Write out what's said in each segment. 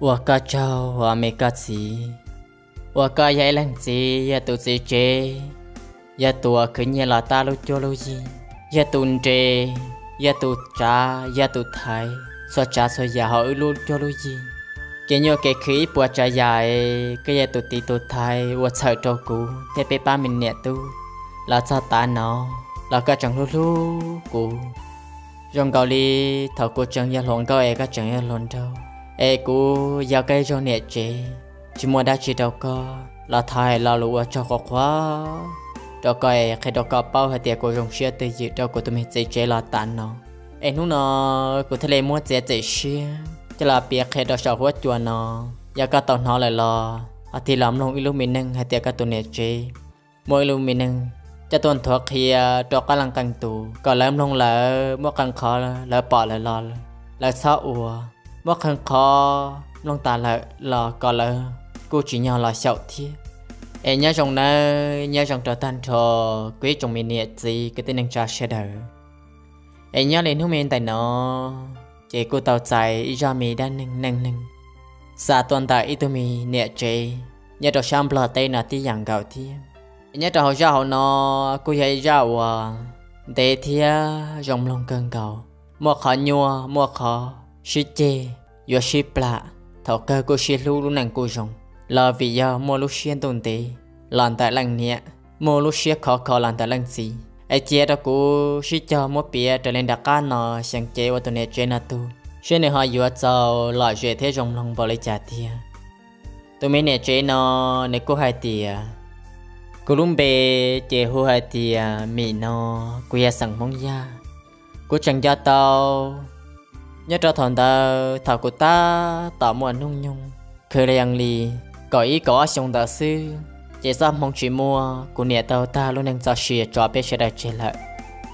Ua koj tsaug uas me koj txiv, uas koj yog ib leeg txiv, yog tus txiv tsev, yog tus uas khwv nyiaj los tab lub cuab lub yig, yog tus nres, yog tus tsav, yog tus thaiv txhua tsav txhua yam hauv wb lub cuab lub yig. Kev nyuaj kev khwv ib puas tsav yam, koj yog tus tiv tus thaiv ua txhawm rau kuv thiab peb pab me niam tub los txog tav no, los koj tseem hlub hlub kuv zoo nkaus li thaum kuv tseem yog hluas nkauj es koj tseem yog hluas nraug. Es kuv yog koj ib zaug niam tsev, tsis muaj dab tsi rau koj los thov hais lo lus ua tsaug qhuav qhuav rau koj es qhia rau koj paub hais tias kuv zoo siab twj ywm rau kuv tus me txiv tsev los tav no. Es hnub no kuv thiaj li muab txiav txim siab coj los piav qhia rau saum huab cua no. Yog koj tau hnov lawm los ho tig los mloog ib lub me neej hais tias koj tus niam tsev muaj ib lub me neej coj tuaj nthuav qhia rau qab leej qee tus kom lawv mloog lawv muaj qee qhov lawv pom lawm los lawv txhob ua, muaj qee qhov mloog tas lawm los kom lawv kuj tsim nyog los xyaum thiab. Es nyob zoo nawb, nyob zoo rau tag nrho kuv ib tsoom me niam txiv kwv tij neej tsa sawv daws. Es nyob li hnub me ntawm no ces kuj tau txais ib zaj me dab neeg neej neeg xa tuaj ntawm ib tug me niam tsev nyob rau sab Nplog teb no tib yam nkaus thiab. Es nyob rau hauv zaj hauv no kuj yog ib zaj uas ntev thiab zoo mloog kawg nkaus, muaj qhov nyuaj muaj qhov sib ceg, yuav sib plam, thaum kawg kuj sib hlub lub neej kuj zoo, los vim yog muaj lub siab ntuj ntev los ntawm leej niam, muaj lub siab khov kho los ntawm leej txiv. Es cia rau kuv sib cog muab piav raws li nram qab no xyeem cev ua tus niam tsev no tug, seb nws ho yuav txaus lom zem thiab zoo mloog npaum li cas tiag. Tus me niam tsev no nws kuj hais tias, kuv lub npe ces hu hais tias Mim no, kuv yog xeem Hmoob Yaj. Kuv tseem nco tau nyob rau thaum ntawd thaum kuv tab tom muaj hnub nyoog kwv yees li kaum ib kaum ob xyoo ntawd xwb, ces txoj hmoo tsis muaj, kuv niam tau tag lub neej txoj sia tso peb sawv daws tseg lawm.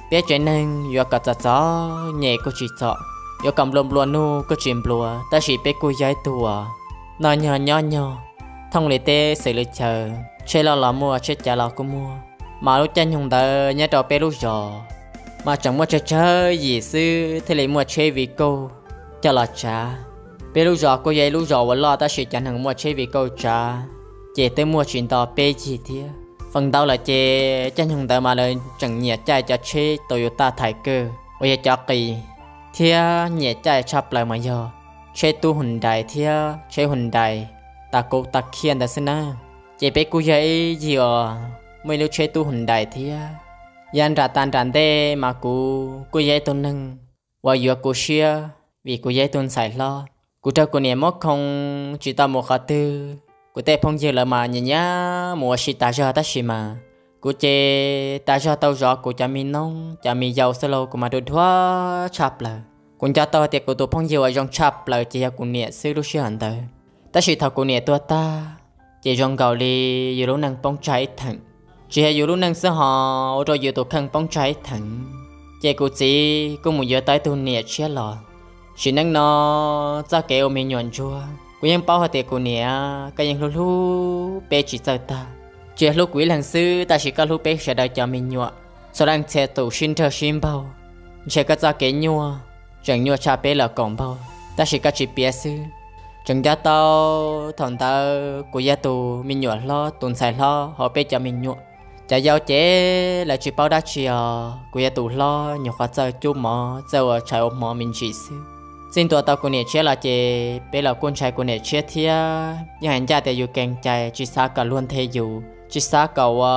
Peb tsev neeg yuav kom txom txom nyem kuj tsis txom, yuav kom nplua nplua nuj kuj tsis nplua, tab sis peb kuj yog ib tug uas noj nyog nyob nyog thooj li teb xws li chaw, tsheb loj los muaj tsheb cav los kuj muaj. Mas lub caij nyoog ntawd nyob rau peb lub zos mas tseem muaj tsawg tsawg yim xwb thiaj li muaj tsheb vi kauj coj los tsav. Peb lub zos kuj yog ib lub zos uas loj tab sis cov neeg muaj tsheb vi kauj tsav ces twb muaj tsis nto peb yig thiab. Feem ntau lawm ces caij nyoog ntawd mas lawv tseem nyiam caij cov tsheb Toyota Thaim Kawj uas yog cov qis, thiab nyiam caij tshaj plaws mas yog tsheb tub Hyundai thiab tsheb Hyundai tas kuv tas khiaj ntawd xwb na. Ces peb kuj yog ib yig uas muaj ib lub tsheb tub Hyundai thiab. Yav nram tas nram ntej mas kuv kuj yog ib tug neeg uas yuav kuv siab vim kuv yog ib tug ntxhais hlob. Kuv raug kuv niam muab khoo tsis tau mus qhov twg, kuv tej phooj ywg lawv mas nyiam nyiam mus ua si tas zog tab sis mas kuv ces tas zog tau zov kuv cov me noob cov me yau xwb lauj, kuv mas ruam dhuav tshaj plaws. Kuv nco tau hais tias kuv tus phooj ywg uas zoo tshaj plaws ces yog kuv niam xwb lub sij hawm ntawd. Tab sis thaum kuv niam tuag tag ces zoo nkaus li yus lub neej poob tsag ib theem. Tsis yog yus lub neej xwb ho ua rau yus tus kheej poob tsag ib theem, ces kuv txiv kuj mus yuav tau ib tug niam tshiab los. Sim neej no txoj kev ua me nyuam ntsuag kuv yeej paub hais tias kuv niam koj yeej hlub hlub peb tsis txawj tag. Tsis yog hlub kuv ib leeg xwb tab sis koj hlub peb sawv daws cov me nyuam. Txhua leej txhia tus sib nrag sib npaug, ntshe koj txoj kev nyuaj tseem nyuaj tshaj peb los kaum npaug tab sis koj tsis piav xwb. Tseem nco tau thaum ntawd kuv yog tus me nyuam hlob, tus ntxhais hlob hauv peb cov me nyuam. Cov yau ces lawv tsis paub dab tsi os, kuv yog tus hlob nyuam qhuav txawj cub mov txawj ua tshais ua hmo me ntsis xwb. Txij ntua tau kuv niam tshiab los ces peb los kuj ntshai kuv niam tshiab thiab yeej hais ncaj tias yus kees cai tsis xav kom luag nthe yus, tsis xav kom ua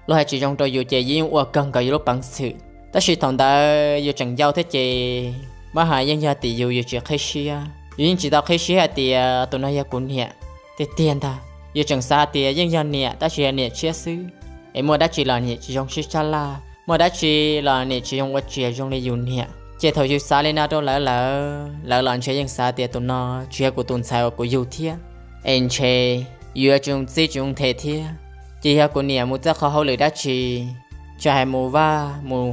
luag hais tsis zoo rau yus ces yus yeej ua kawg nkaus yus lub peev xwm. Tab sis thaum ntawd yus tseem yau thiab ces mab hais yeej yog tim yus, yus tsis qhib siab, yus yeej tsis tau qhib siab hais tias tus no yog kuv niam tiag tiag ntag. Yus tseem xav hais tias yeej yog niam tab sis yog niam tshiab xwb, es muaj dab tsi los niam tsis zoo sib sab laj, muaj dab tsi los niam tsis zoo ua tsias zoo li yus niam. Ces thaum yus xav li no rau lawv lawm, lawv los ntshe yeej xav tias tus no tsis yog kuv tus ntxhais uas kuv yug thiab, es ntshe yus yuav tsis zoo txib tsis zoo nthe thiab. Ces yog kuv niam mus txawj qhov hauj lwm dab tsi, tsis hais mus vaj mus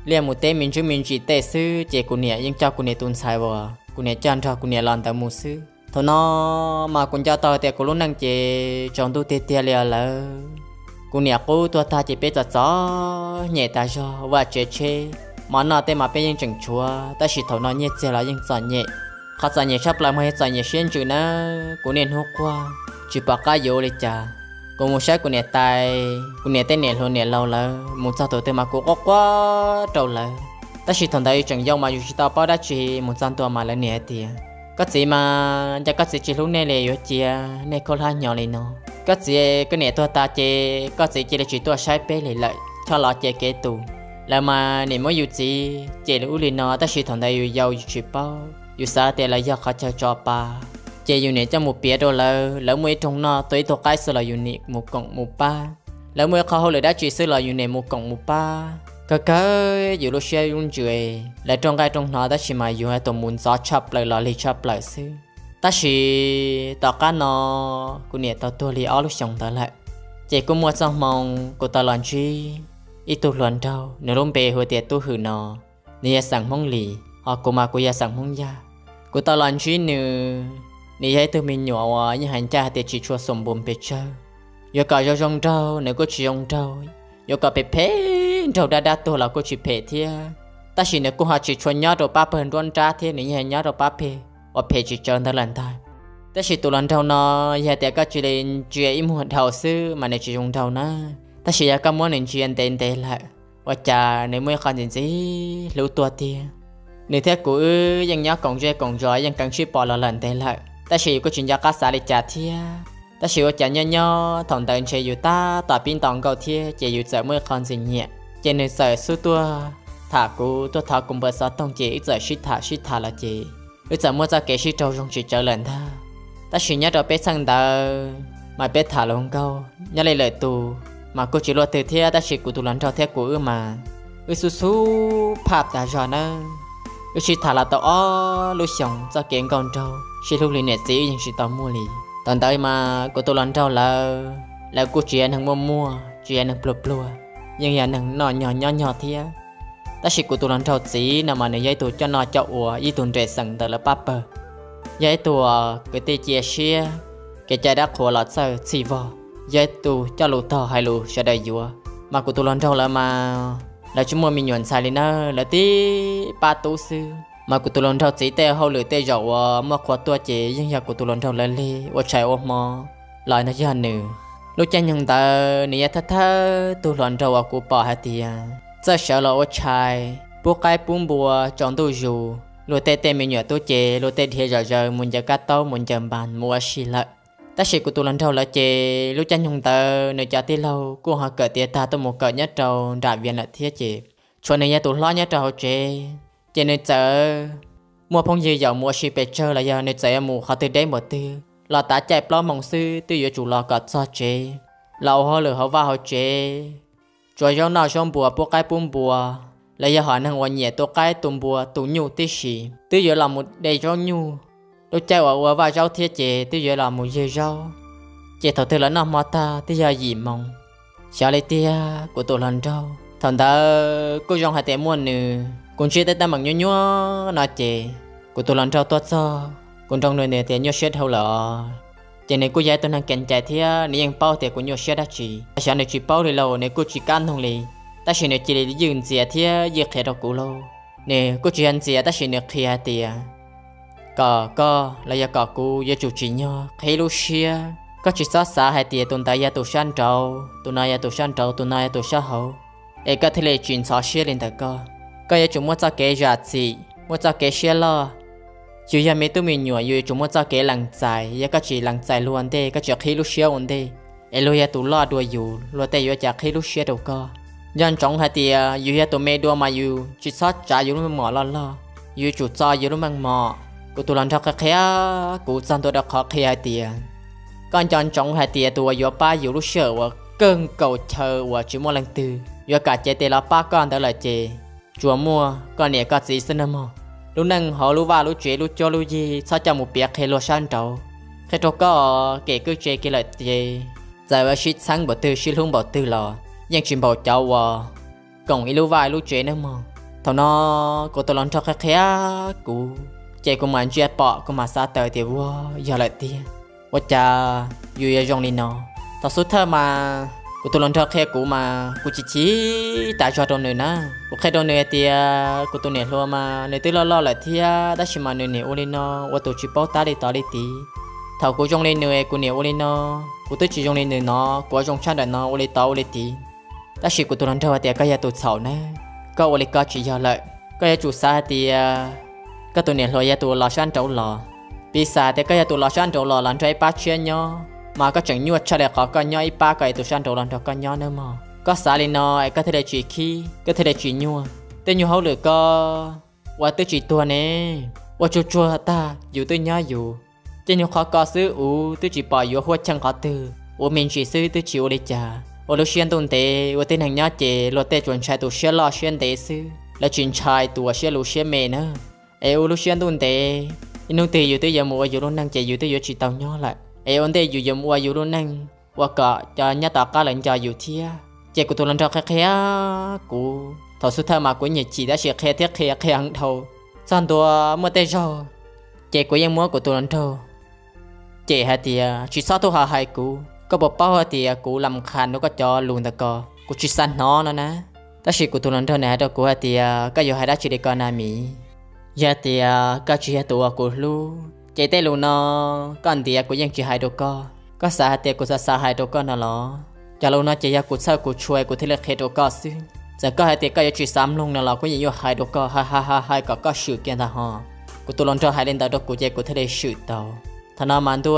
liaj mus teb me ntsuj me ntsis tej xwb ces kuv niam yeej coj kuv niam tus ntxhais uas kuv niam coj nrog kuv niam los ntawd mus xwb. Thaum no mas kuv nco tau tias kuv lub neej ces tsaus ntuj tiag tiag li os lawv. Kuv niam qub tuag tag ces peb txom txom nyem tas zog, vaj tsev tsheb mov noj tej mas peb yeej tseem tshuav tab sis thaum no nyiaj txiag los yeej txom nyem. Qhov txom nyem tshaj plaws mas yog txom nyem siab ntsws nawb. Kuv niaj hnub quaj tsis pom qab yuav ua li cas. Kuv mus saib kuv niam tais, kuv niam tej niam hluas niam laus lawv mus txog tus twg mas kuv quaj quaj rau lawv. Tab sis thaum ntawd yus tseem yau mas yus tsis tau paub dab tsi, mus txog ntua mas lawv niam hais tias, koj txiv mas, cas koj txiv tsis hlub nej li, yuav cia nej khaub hlab nyob li no. Koj txiv, koj niam tuag tas ces koj txiv cia li tsis tuaj saib peb li lawm, choj los ces kev tus. Lawv mas nim muab yus txiv cem li ub li no, tab sis thaum ntawd yus yau yus tsis paub, yus xav tias lawv yog qhov chaw tso pa, ces yus niam coj mus piav rau lawv. Lawv muaj ib rooj noj tua ib tug qaib xwb los yus niam mus koom mus pab. Lawv muaj ib qho hauj lwm dab tsi xwb los yus niam mus koom mus pab. Kawg kawg yus lub siab lub ntsws, lawv rooj nqaij rooj hno tab sis mas yus hais tus mus ntxov tshaj plaws los lig tshaj plaws xwb. Tab sis tom qab no kuv niam tau tuag li ob lub xyoos ntawd lawm, ces kuj muaj txoj hmoo kuv tau los ntsib ib tug hluas nraug, nws lub npe hu tias Tub Hwm no. Nws yog xeem Hmoob Lis, ho kuv mas kuv yog xeem Hmoob Yaj. Kuv tau los ntsib nws, nws yog ib tug me nyuam uas yeej hais ncaj hais tias tsis tshua xum npus pes tsawg. Yuav kom zoo zoo nraug nws kuj tsis zoo nraug, yuav kom phem phem nraug dab dab tuag los kuj tsis phem thiab. Tab sis nws kuj ho tsis tshua nyob rau pab pawg nruab nrab thiab, nws yeej nyob rau pab peg uas phem tsis tsawg ntawd lawm ntag. Tab sis tus hluas nraug no, yog tias koj cia li ntsia ib muag dhau xwb mas nws tsis zoo nraug na. Tab sis yog koj muab nws ntsia ntev ntev lawm, ua cas nws muaj ib qho ntxim ntxim hlub tuaj tiag. Nws thiab kuv wb yeej nyob koom zej koom zos, yeej keev sib pom los lawm ntev lawm, tab sis yus kuj tsis nco qab xav li cas thiab. Tab sis ua cas nyob nyob thaum ntawd ntshe yus tab tom pib nto nkauj thiab, ces yus txawm muaj ib qho ntxim nyiam, ces nws txawm xub tuaj tham kuv, tuaj thov kuv npawb xov tooj, ces wb txawm sib tham sib tham los ces wb txawm muaj txoj kev sib raug zoo tsis tsawg lawm ntag. Tab sis nyob rau peb txheej ntawd mas peb tham hluas nkauj nyob li lawm tus mas kuj tsis luaj twg thiab, tab sis kuv tus hluas nraug thiab kuv wb mas wb xub xub phaj tas zog nawb. Wb sib tham los tau ob lub xyoos, txoj kev nkauj nraug sib hlub li niam txiv wb yeej tsis tau muaj li. Thaum ntawd mas kuv tus hluas nraug lawv, lawv kuj tsis yog neeg muaj muaj, tsis yog neeg pluag pluag, yeej yog neeg noj nyog nyob nyog thiab. Tab sis kuv tus hluas nraug txiv no mas nws yog ib tug coj noj coj ua, ib tug nres xeem ntawm lawv pab pawg, yog ib tug kwv tij cia siab, kev cai dab qhuas los txawj txhij vog, yog ib tug coj lus tog hais lus sawv daws yuav. Mas kuv tus hluas nraug lawv mas lawv tsis muaj me nyuam ntxhais li nawb, lawv tib pab tub xwb. Mas kuv tus hluas nraug txiv tej hauj lwm tej zaum uas muaj qhua tuaj ces yeej yog kuv tus hluas nraug lawv lig ua tshais ua hmo los yog nws. Lub caij nyoog ntawd nws yog thawj thawj tug hluas nraug uas kuv pom hais tias txawj sawv los ua tshais, pub qaib pub npua tsaus ntuj zus. Luag tej tej me nyuam tub ces luag tej dhia zom zaws mus ncaws kab taub, mus ncaws npas, mus ua si lawm. Tab sis kuv tus hluas nraug lawv ces lub caij nyoog ntawd nws cov tij laug kuj ho kawm tiav tag tuaj mus kawm nyob rau nram Vias lawm thiab ces tshuav nws yog tus hlob nyob rau hauv tsev. Ces nws txawm muaj phooj ywg yaum mus ua si pes tsawg los yog nws txawm yuav mus qhov twg deb npaum twg los tav caij plaub moos xwb twb yuav tsum los kom txog tsev, los ua hauj lwm hauv vaj hauv tsev, tsuav zaub noj zaub npua, pub qaib pub npua, los yog hom neeg uas nyiam tu qaib tu npua tu nyuj tib si twb yuav los mus de zaub nyuj. Lub caij uas ua vaj zaub thiab ces twb yuav los mus ywg zaub. Ces thaum twg lawv noj hmo tag twb yog yim moos. Xyov li tiag kuv tus hluas nraug, thaum ntawd kuj zoo hais tias muaj nws, kuv ntsib tej teeb meem nyuaj nyuaj no ces kuv tus hluas nraug tuaj txog, kuv nroo nws tias nyuaj siab dhau lawm os. Ces nws kuj yog ib tug neeg kev cai thiab nws yeej paub tias kuv nyuaj siab dab tsi, xyov nws tsis paub li lauj, nws kuj tsis kam nug li. Tab sis nws cia li ywj ntxias thiab ywj qhia rau kuv lauj. Nws kuj tsis yog ntxias tab sis nws qhia hais tias kom koj los yog kom kuv yuav tsum tsim nyog qhib lub siab. Koj tsis txhob xav hais tias tus ntawd yog tus sab nraud, tus no yog tus sab nraud, tus no yog tus sab hauv, es koj thiaj li tsis ntxhov siab li ntawm koj. Koj yuav tsum muaj txoj kev zam txim, muaj txoj kev siab loj. Yus yog me tub me nyuam, yus yuav tsum muaj txoj kev lees txais. Yog koj tsis lees txais luag ua ntej, koj tsis qhib lub siab ua ntej, es luag yog tus loj dua yus, luag tej yuav cas qhib lub siab rau koj. Nco ntsoov hais tias yus yog tus me dua mas yus tsis txhob tsav yus lub meej mom loj loj, yus yuav tsum txo yus lub meej mom. Kuv tus hluas nraug qhia qhia kuv txog ntua rau qhov qhia hais tias koj nco ntsoov hais tias tus uas yuav pab yus lub sij hawm uas kawg nkaus chaw uas tsis muaj leej twg yuav kam cev tes los pab koj ntawd lawm ces tsuas muaj koj niam koj txiv xwb nawb mog. Lub neej hauv lub vaj lub tsev lub cuab lub yig txhob coj mus piav qhia luag sab nraud. Qhia rau koj, kem kwj tse kiag lawm ces txawm sib txheeb npaum twg sib hlub npaum twg los yeej tsis npaum cov uas koom ib lub vaj ib lub tsev nawb mog. Thaum no kuv tus hluas nraug qhia qhia kuv, ces kuv mam ntsia pom kuv mam xav tawm tias ua yog lawm tiag. Ua cas yus yuav zoo li no? Thaum xub thawj mas Kuv tus hluas nraug qhia kuv mas kuv chim chim tas zog rau nws na. Kuv qhia rau nws hais tias kuv tus niam hluas mas nws twb loj loj lawm thiab, tab sis mas nws niaj ua li no ua tus tsis paub tab li tod li tid. Thaum kuv zoo li nws es kuv niaj ua li no, kuv twb tsis zoo li nws no, kuv ua zoo tshaj ntawm no ua li tod ua li tid. Tab sis kuv tus hluas nraug hais tias koj yog tus txhaum na, koj ua li ko tsis yog lawm. Koj yuav tsum xav hais tias koj tus niam hluas yog tus los sab nraud los. Piv xam tias koj yog tus los sab nraud los los nrog ib pab tshiab nyob, mas koj tseem nyuaj tshaj li qhov koj nyob ib pab koj tus sab nraud los nrog koj nyob nawb mog. Koj xav li no es koj thiaj li tsis khib, koj thiaj li tsis nyuaj. Tej nyuag hauj lwm koj ua twb tsis tuag ne, ua tsuag tsuag tag yus twb nyob yus. Tej nyuag qhov ko xwb ub twb tsis pom yuav huab cheej qhov twg, ua me ntsis xwb twb tsis ua li cas. Ua lub siab ntuj ntev, ua tib neeg nyob ces luag tej tsuas ntshai tus siab loj siab ntev xwb, lawv tsis ntshai tus uas siab luv siab me na. Es ua lub siab ntuj ntev, ib hnub twg yus twb yuav mus ua yus lub neej ces yus twb yuav tsis tau nyob lawm. Es ua ntej yus yuav mus ua yus lub neej, ua kom cov nyob tom qab lawv nco yus thiab. Ces kuv tus hluas nraug qhia qhia kuv, thaum xub thawj mas kuv nyiam chim tab sis qhia thiab qhia qhia dhau. Txog ntua muaj tej zaug ces kuv yeej muab kuv tus hluas nraug cem hais tias tsis txhob tuaj ho hais kuv, koj puas paub hais tias kuv lam qhas nrog koj cov lus ntawd ko, kuv tsis xav hnov no na. Tab sis kuv tus hluas nraug nws hais rau kuv hais tias koj yuav hais dab tsi li ko na miv? Yog tias koj tsis yog tus uas kuv hlub ces tej lus no koj ntiav kuv yeej tsis hais rau koj. Koj xav hais tias kuv xav xav hais rau koj no los? Cov lus no ces yog kuv txhawj kuv tshua kuv thiaj li qhia rau koj xwb. Txawm koj hais tias koj yuav tsis xav mloog no los kuv yeej yuav hais rau koj, hais hais hais kom koj swm kiag ntag ho. Kuv tus hluas nraug hais li ntawd rau kuv ces kuv thiaj li swm tau. Thaum no mas ntuj,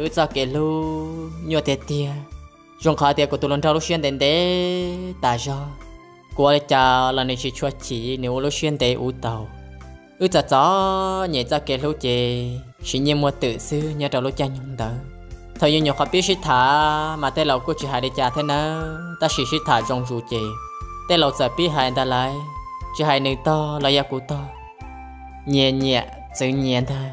wb txoj kev hlub nyuaj tiag tiag. Zoo qhov tias kuv tus hluas nraug lub siab ntev ntev tas zog. Kuv ua li cas los nws tsis tshua chim, nws ua lub siab ntev ub tau. Wb txom txom nyem txoj kev hlub ces siv nyiaj muag twm xwb nyob rau lub caij nyoog ntawd. Thaum yus nyuam qhuav pib sib tham mas tej laus kuj tsis hais li cas thiab nawb, tab sis sib tham zoo zus ces tej laus txawm pib hais ntag lauj, tsis hais nws tog los yog kuv tog, nyias nyiam txwv nyias ntag.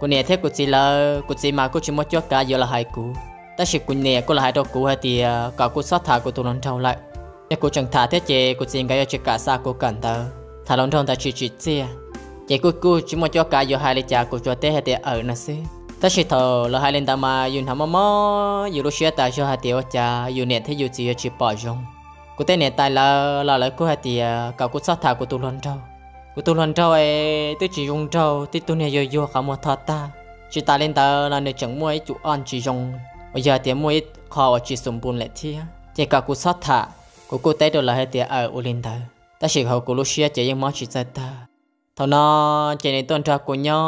Kuv niam thiab kuv txiv lawv, kuv txiv mas kuj tsis muaj cuab kav yuav los hais kuv, tab sis kuv niam kuj los hais rau kuv hais tias kom kuv txhob tham kuv tus hluas nraug lawm. Yog kuv tseem tham thiab ces kuv txiv nkawd yuav tsis kam xa kuv kawm ntawv, tham hluas nraug ntawd tsis tsim txiaj. Ces kuj kuj tsis muaj cuab kav yuav hais li cas, kuv tsuas teb hais tias awm no xwb. Tab sis thaum lawv hais li ntawd mas yus hnov mob mob yus lub siab tas zog hais tias ua cas yus niam thiab yus txiv yuav tsis pom zoo. Kuv tej niam tais lawv los lawv kuj hais tias kom kuv txhob tham kuv tus hluas nraug. Kuv tus hluas nraug es twb tsis zoo nraug, tib tug niag yuag yuag qhov muag tho tag, tsis tas li ntawd los nws tseem muaj ib cum oj tsis zoo, uas yog tias muaj ib qho uas tsis xum npus lawm thiab, ces kom kuv txhob tham. Kuv kuj teb rau lawv hais tias awm ua li ntawd, tab sis hauv kuv lub siab ces yeej mob tsis txawj tag. Thaum no ces nws tuaj nrog kuv nyob,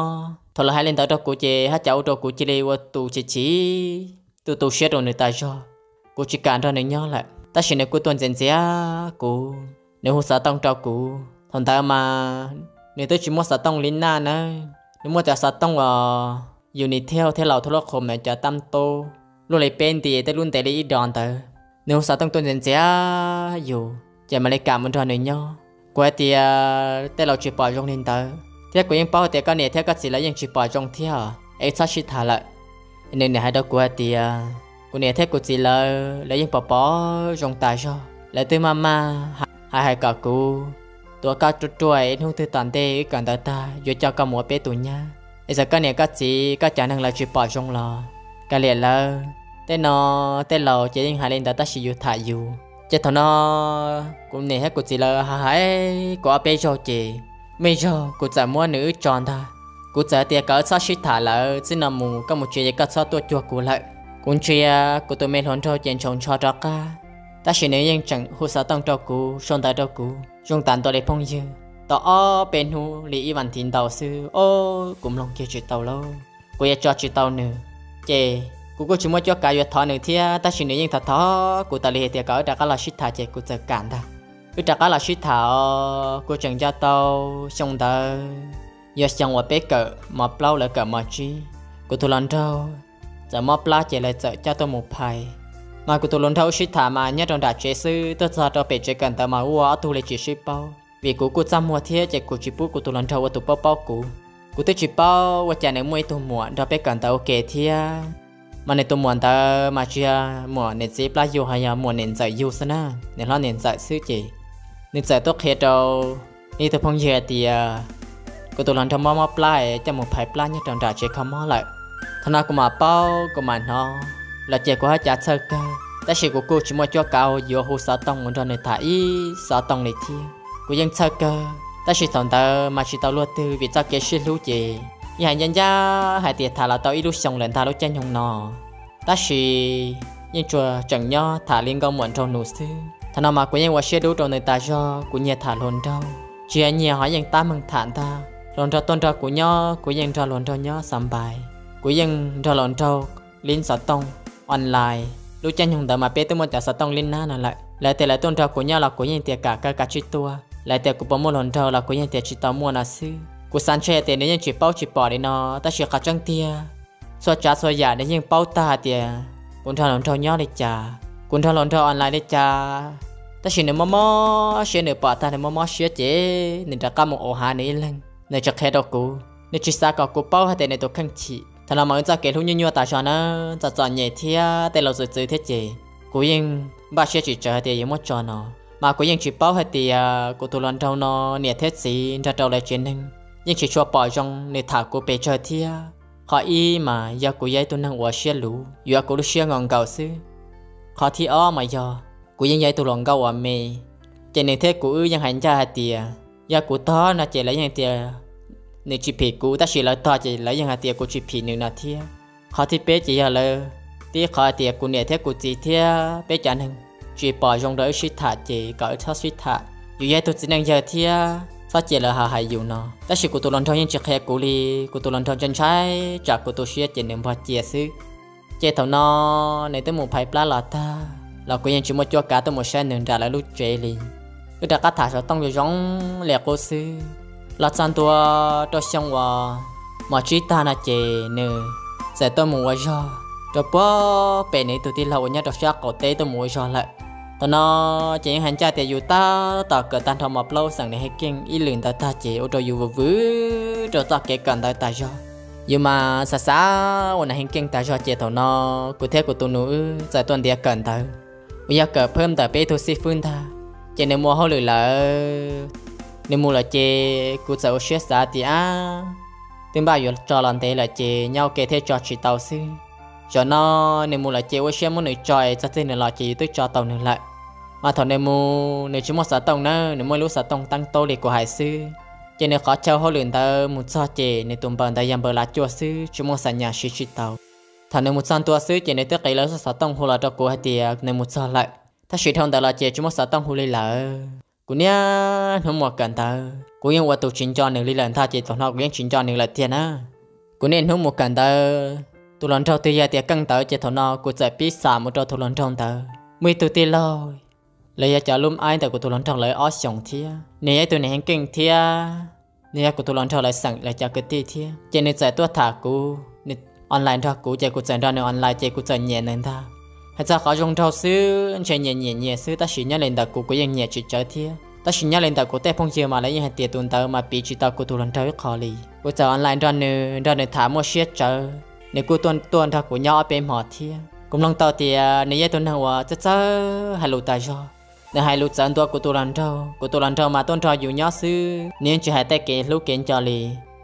thaum lawv hais li ntawd rau kuv ces haj cas ua rau kuv cia li ua tus chim chim, tu tu siab rau nws tas zog. Kuv tsis kam nrog nws nyob lawm, tab sis nws kuj tuaj ntxias ntxias kuv, nws hu xov tooj rau kuv. Thaum ntawd mas nws twb tsis muab xov tooj li naj nawb, nws muab cov xov tooj uas Unitel thiab Vodafone thiab Laus Tho Lub Qhus mas cov tam tub luaj li peb nti tej lub ntev li ib dos ntawd. Nws hu xov tooj tuaj ntxias ntxias yus ces mam li kam mus nrog nws nyob. Kuv hais tias tej laus tsis pom zoo li ntawd, thiab kuv yeej paub tias koj niam thiab koj txiv lawv yeej tsis pom zoo thiab, es txhob sib tham lawm. Nws niaj hais rau kuv hais tias kuv niam thiab kuv txiv lawv, lawv yeej pom pom zoo tas zog, lawv twb maj maj hais hais kom kuv tuav koj ruaj ruaj, ib hnub twg tom ntej wb kawm ntawv tag yuav coj koj mus ua peb tus nyab. Es txawm koj niam koj txiv koj cov neeg lawv tsis pom zoo los kav liam lawv. Tej no tej laus ces yeej hais li ntawd tab sis yus tham yus. Ces thaum no kuv niam thiab kuv txiv lawv hais hais kuv ob peb zaug ces muaj ib zaug kuv txawm muab nws wb tso ntag. Kuv txawm tias kom wb txhob sib tham lawm, txij no mus koj mus tsev ces koj txhob tuaj cuag kuv lawm. Kuv ntsia kuv tus me hluas nraug ces ntshaus ntsho rov qab, tab sis nws yeej tseem hu xov tooj rau kuv, sau ntawv rau kuv zoo tas ntua li phooj ywg. Tau ob peb hnub li ib vas thiv ntau xwb, o, kuv mloog kiag tsis tau lauj. Kuv yuav tso tsis tau nws, ces kuv kuj tsis muaj cuab kav yuav thov nws thiab, tab sis nws yeej thov thov kuv tas li hais tias kom wb rov qab los sib tham ces kuv txawm kam ntag. Wb rov qab los sib tham os, kuv tseem nco tau xyoo ntawd yog xyoo uas peb kawm mos plaub lawv kawm mos tsib. Kuv tus hluas nraug txawm mob plab ces lawv txawm coj tuaj mus phais. Mas kuv tus hluas nraug wb sib tham mas nyob rau nram tsev xwb, tuaj txog rau pem tsev kawm ntawv mas ua ob tug li tsis sib paub. Vim kuv kuj txaj muag thiab ces kuv tsis pub kuv tus hluas nraug ua tus paub paub kuv. Kuv twb tsis paub ua cas nws muaj ib tug muam nrog peb kawm ntawv ua ke thiab. Mas nws tus muam ntawd mas tsis yog muam niam txiv plab yug, ho yog muam niam ntxawm yug xwb na, niam hlob niam ntxawm xwb ces nws txawm tuaj qhia rau ib tug phooj ywg hais tias kuv tus hluas nraug mob mob plab es coj mus phais plab nyob rau nram tsev kho mob lawm. Thaum no kuv mam paub kuv mam hnov los ces kuv haj cav txhawj kawg. Tab sis kuv kuj tsis muaj cuab kav yuav hu xov tooj mus nrog nws tham ib xov tooj li thiab. Kuv yeej txhawj kawg, tab sis thaum ntawd mas tsis tau luag twg vim txoj kev sib hlub ces yeej hais ncaj ncaj hais tias tham los tau ib lub xyoo lawm ntag lub caij nyoog no. Tab sis yeej tsuas tseem nyob tham li nkauj muam nraug nus xwb. Thaum no mas kuv yeej ua siab dub rau nws tas zog, kuv nyiag tham hluas nraug, tsis yog nyiag ho yeej tab meeg tham ntag. Hluas nraug tuaj nrog kuv nyob kuv yeej nrog hluas nraug nyob xa npais, kuv yeej nrog hluas nraug lib xov tooj online. Lub caij nyoog ntawd mas peb twb muaj cov xov tooj lib nab no lawm. Lawv tias lawv tuaj nrog kuv nyob los kuv yeej tias kam kav kav tsij tuaj, lawv tias kuv puas muaj hluas nraug los kuv yeej tias tsis tau muaj no xwb. Kuv xav ntshe tias nws yeej tsis paub tsis pom li no, tab sis qhov tseeb tiag txhua tsav txhua yam nws yeej paub tag hais tias kuv nrog hluas nraug nyob li cas, kuv nrog hluas nraug online li cas. Tab sis nws mob mob siab, nws pom tag nws mob mob siab ces nws rov qab mus ua hav nws ib leeg, nws tsis qhia rau kuv, nws tsis xav kom kuv paub hais tias nws tus kheej chim. Thaum no mas wb txoj kev hlub nyuaj nyuaj tas zog na, txom txom nyem thiab tej laus txwv txwv thiab ces kuv yeej npaj siab tsis tsawg hais tias yuav muab tso no. Mas kuv yeej tsis paub hais tias kuv tus hluas nraug no niam thiab txiv nrog rau lawv tsev neeg yeej tsis tshua pom zoo nws tham kuv pes tsawg thiab. Qhov ib mas yog kuv yog ib tug neeg uas siab luv, yuav kuv lub siab nkaus nkaus xwb. Qhov thib ob mas yog kuv yeej yog ib tug hluas nkauj uas me, ces nws thiab kuv wb yeej hais ncaj hais tias yog kuv tog no ces lawv yeej tias nws tsis phim kuv, tab sis lawv tog ces lawv yeej hais tias kuv tsis phim nws no thiab. Qhov thib peb ces yog lawv, tib qhov hais tias kuv niam thiab kuv txiv thiab peb cov neeg tsis pom zoo rau wb sib tham ces kom wb txhob sib tham. Yus yog ib tug txiv neej yawg thiab txhob cia lawv hais hais yus no. Tab sis kuv tus hluas nraug yeej tsis qhia kuv li, kuv tus hluas nraug ntshai ntshai tsam kuv tu siab ces nws npog cia xwb. Ces thaum no nws twb mus phais plab los tag los kuv yeej tsis muaj cuab kav tuaj mus saib nws nram lawv lub tsev li. Wb rov qab tham xov tooj zoo zoo li qub xwb. Los txog ntua rau xyoo uas mos tsib tag no ces nws txawm tuaj mus ua zog rau puag pem nws ib tug tij laug uas nyob rau sab qaum teb tuaj mus ua zog lawm. Thaum no ces yeej hais ncaj tias yus tab tom kawm tag nrho mos plaub xeem nws Heev Keej ib lwm ntawd tag ces ua rau yus vwm vwm rau txoj kev kawm ntawv tas zog. Yus mas xav xav ua nws Heev Keej tas zog ces thaum no kuv thiab kuv tus nus wb txawm tuaj ntiav kawm ntawv uas yog kawm phab ntawm peb ib tug xib fwb ntag. Ces nws mus ua hauj lwm lawm, nws mus lawm ces kuv txawm ua siab xav tias ab, twb npaj yuav tso los ntev lawm ces nyob ua ke thiaj tso tsis tau xwb. Zaum no nws mus lawm ces ua siab muab nws tso es txog txij nws los ces yus twb tso tau nws lawm. Mas thaum nws mus nws tsis muaj xov tooj nawb, nws muaj ib lub xov tooj teeb taub li kuv hais xwb. Ces nws qhov chaw hauj lwm ntawd mus txog ces nws tus npaws ntawd yog npaws lav cuaj xwb, tsis muaj xa nyas siv tsis tau. Thaum nws mus txog ntua xwb ces nws twb qiv lawv xov tooj hu los rau kuv hais tias nws mus txog lawm, tab sis dhau ntawd los ces tsis muaj xov tooj hu li lawm. Kuv niaj hnub mus kawm ntawv kuv yeej ua tus tsis nco nws li lawm ntag ces thaum no kuv yeej tsis nco nws lawm tiag na. Kuv niaj hnub mus kawm ntawv, tus hluas nraug twg yog tias keej ntawv ces thaum no kuv txawm pib xam mus rau tus hluas nraug ntawd. Muaj ib tug tij laug, lawv yog cov lub aib ntawm kuv tus hluas nraug lawv ob xyoos thiab, nws yog ib tug niag Heev Keej thiab, nws yog kuv tus hluas nraug lawv xeem lawv cov kwv tij thiab, ces nws txawm tuaj tham kuv, nws online nrog kuv ces kuv txawm nrog nws online ces kuv txawm nyiam nws ntag. Hais txog qhov zoo nraug xwb ntshe nyiam nyiam nyiam xwb, tab sis nyob li ntawm kuv kuv yeej nyiam tsis tsawg thiab, tab sis nyob li ntawm kuv tej phooj ywg mas lawv yeej hais tias tus ntawd mas piv tsis tau kuv tus hluas nraug ib qho li. Kuv txawm online nrog nws, nrog nws tham muaj siab tsawv, nws kuj tuaj tuaj nrog kuv nyob ob peb hmo thiab. Kuv mloog tau tias nws yog ib tug neeg uas txawj txawj hais lus tas zog. Nws hais lus txawv ntua kuv tus hluas nraug, kuv tus hluas nraug mas tuaj nrog yus nyob xwb, nws yeej tsis hais tej kev hlub kev nco li.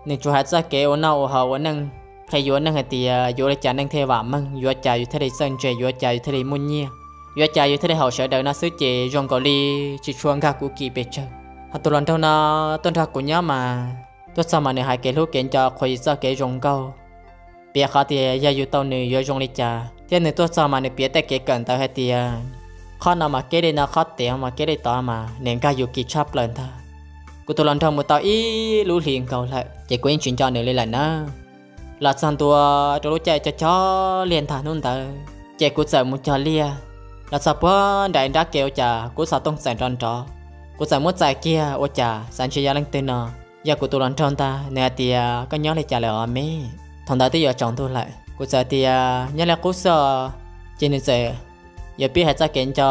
Nws tsuas hais txoj kev ua noj ua haus ua neej, qhia yus ua neej hais tias yuav ua li cas neej thiaj vam meej, yuav ua cas yus thiaj li txawj ntse, yuav ua cas yus thiaj li muaj nyiaj, yuav ua cas yus thiaj li haum sawv daws no xwb ces zoo nkaus li tsis tshua nkag kuv kis pes tsawg. Ho tus hluas nraug no tuaj nrog kuv nyob mas tuaj txog mas nws hais kev hlub kev nco qhuas yus txoj kev zoo nkauj, piav qhov tias yog yus tau nws yuav zoo li cas, thiab nws tuaj txog mas nws piav tej kev kawm ntawv hais tias qhov no mas keb li no, qhov tid mas keb li tod mas nws nkag yus kis tshaj plaws ntag. Kuv tus hluas nraug mus tau ib lub hlis nkaus lawm ces kuv yeej tsis nco nws li lawm na. Los txog ntua rau lub caij cog cog liaj ntag hnub ntawd ces kuv txawm mus cog liaj. Los txog puag nram nrab ke ua cas kuv xov tooj txawm nrov nrov. Kuv txawm muab txais kiag ua cas xav ntshe yog leej twg no, yog kuv tus hluas nraug ntag. Nws hais tias koj nyob li cas lawm os me? Thaum ntawd twb yuav tsaus ntuj lawm. Kuv txawm tias nyob li qub xwb os. Ces nws txawm yuav pib hais txoj kev nco,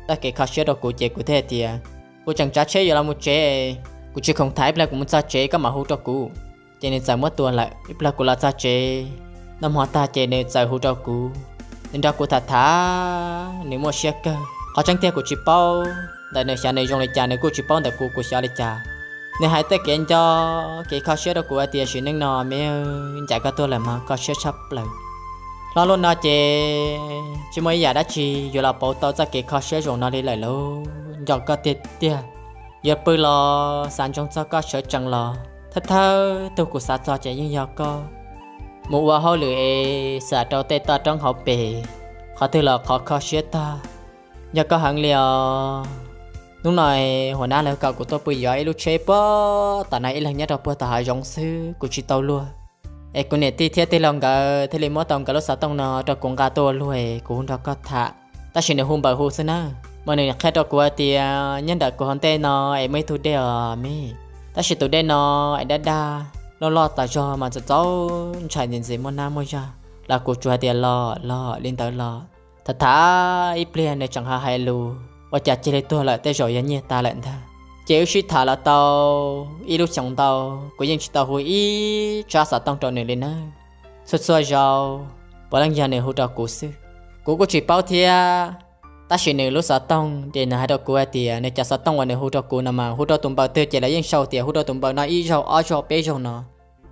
txoj kev kho siab rau kuv ces kuv thiaj hais tias kuv tseem tsav tsheb yuav los mus tsev, kuv tsis khoom tham, ib pliag kuv mus txog tsev koj mam hu rau kuv. Ces nws txawm muab tua lawm. Ib pliag kuv los txog tsev noj hmo tag ces nws txawm hu rau kuv. Nws nrog kuv tham tham, nws muaj siab kawg. Qhov tseeb tiag kuv tsis paub ntawm nws xyov nws zoo li cas, nws kuj tsis paub ntawm kuv kuv xyov li cas. Nws hais tej kev nco, kev kho siab rau kuv hais tias sim neej no me, ncaim koj tuag lawm mas koj siab tshaj plaws. Txog lub no ces tsis muaj ib yam dab tsi yuav los pauv tau txoj kev kho siab zoo no li lawm lauj. Nco koj tiag tiag, yuav pw los xav ntsoov txog koj sawv tsees los thawj thawj tug kuv xav txog ces yeej yog koj. Mus ua hauj lwm es xam rau tej toj roob hauv pes, qhov twg los qhov kho siab tag. Nco koj heev li os. Hnub no huam nab lawv kom kuv tuaj pw yov ib lub tsheb puag tom no ib leeg nyob rau puag tom hav zoov xwb kuv tsis tau luag. Es kuv niam tij thiab tij laug nkawd thiaj li muab tau nkawd lub xov tooj no rau kuv nqa tuaj ua luag es kuv hu nrog koj tham. Tab sis nws hu npawm hu xwb na, mas nws qhia rau kuv hais tias nyob ntawm kuv hauv ntej no es muaj ib tug dej os me, tab sis tus dej no es dab daj, loj loj tas zog mas txaus txaus ntshai ntxiv ntxiv muaj nab muaj zaj los kuv tsuas hais tias los los li ntawd los. Tham tham ib pliag nws tseem ho hais lus ua cas cia li tuag lawm, tej zaum yog nyiag tas lawm ntag. Ces wb sib tham los tau ib lub xyoos ntau, kuv yeej tsis tau hu ib tsab xov tooj rau nws li nawb. Txhua txhua zaus puav leej yog nws hu rau kuv xwb, kuv kuj tsis paub thiab. Tab sis nws lub xov tooj ces nws hais rau kuv hais tias nws cov xov tooj uas nws hu rau kuv no mas hu rau tus npawb twg ces lawv yeej sau tias hu rau tus npawb no ib zaug ob zaug peb zaug no.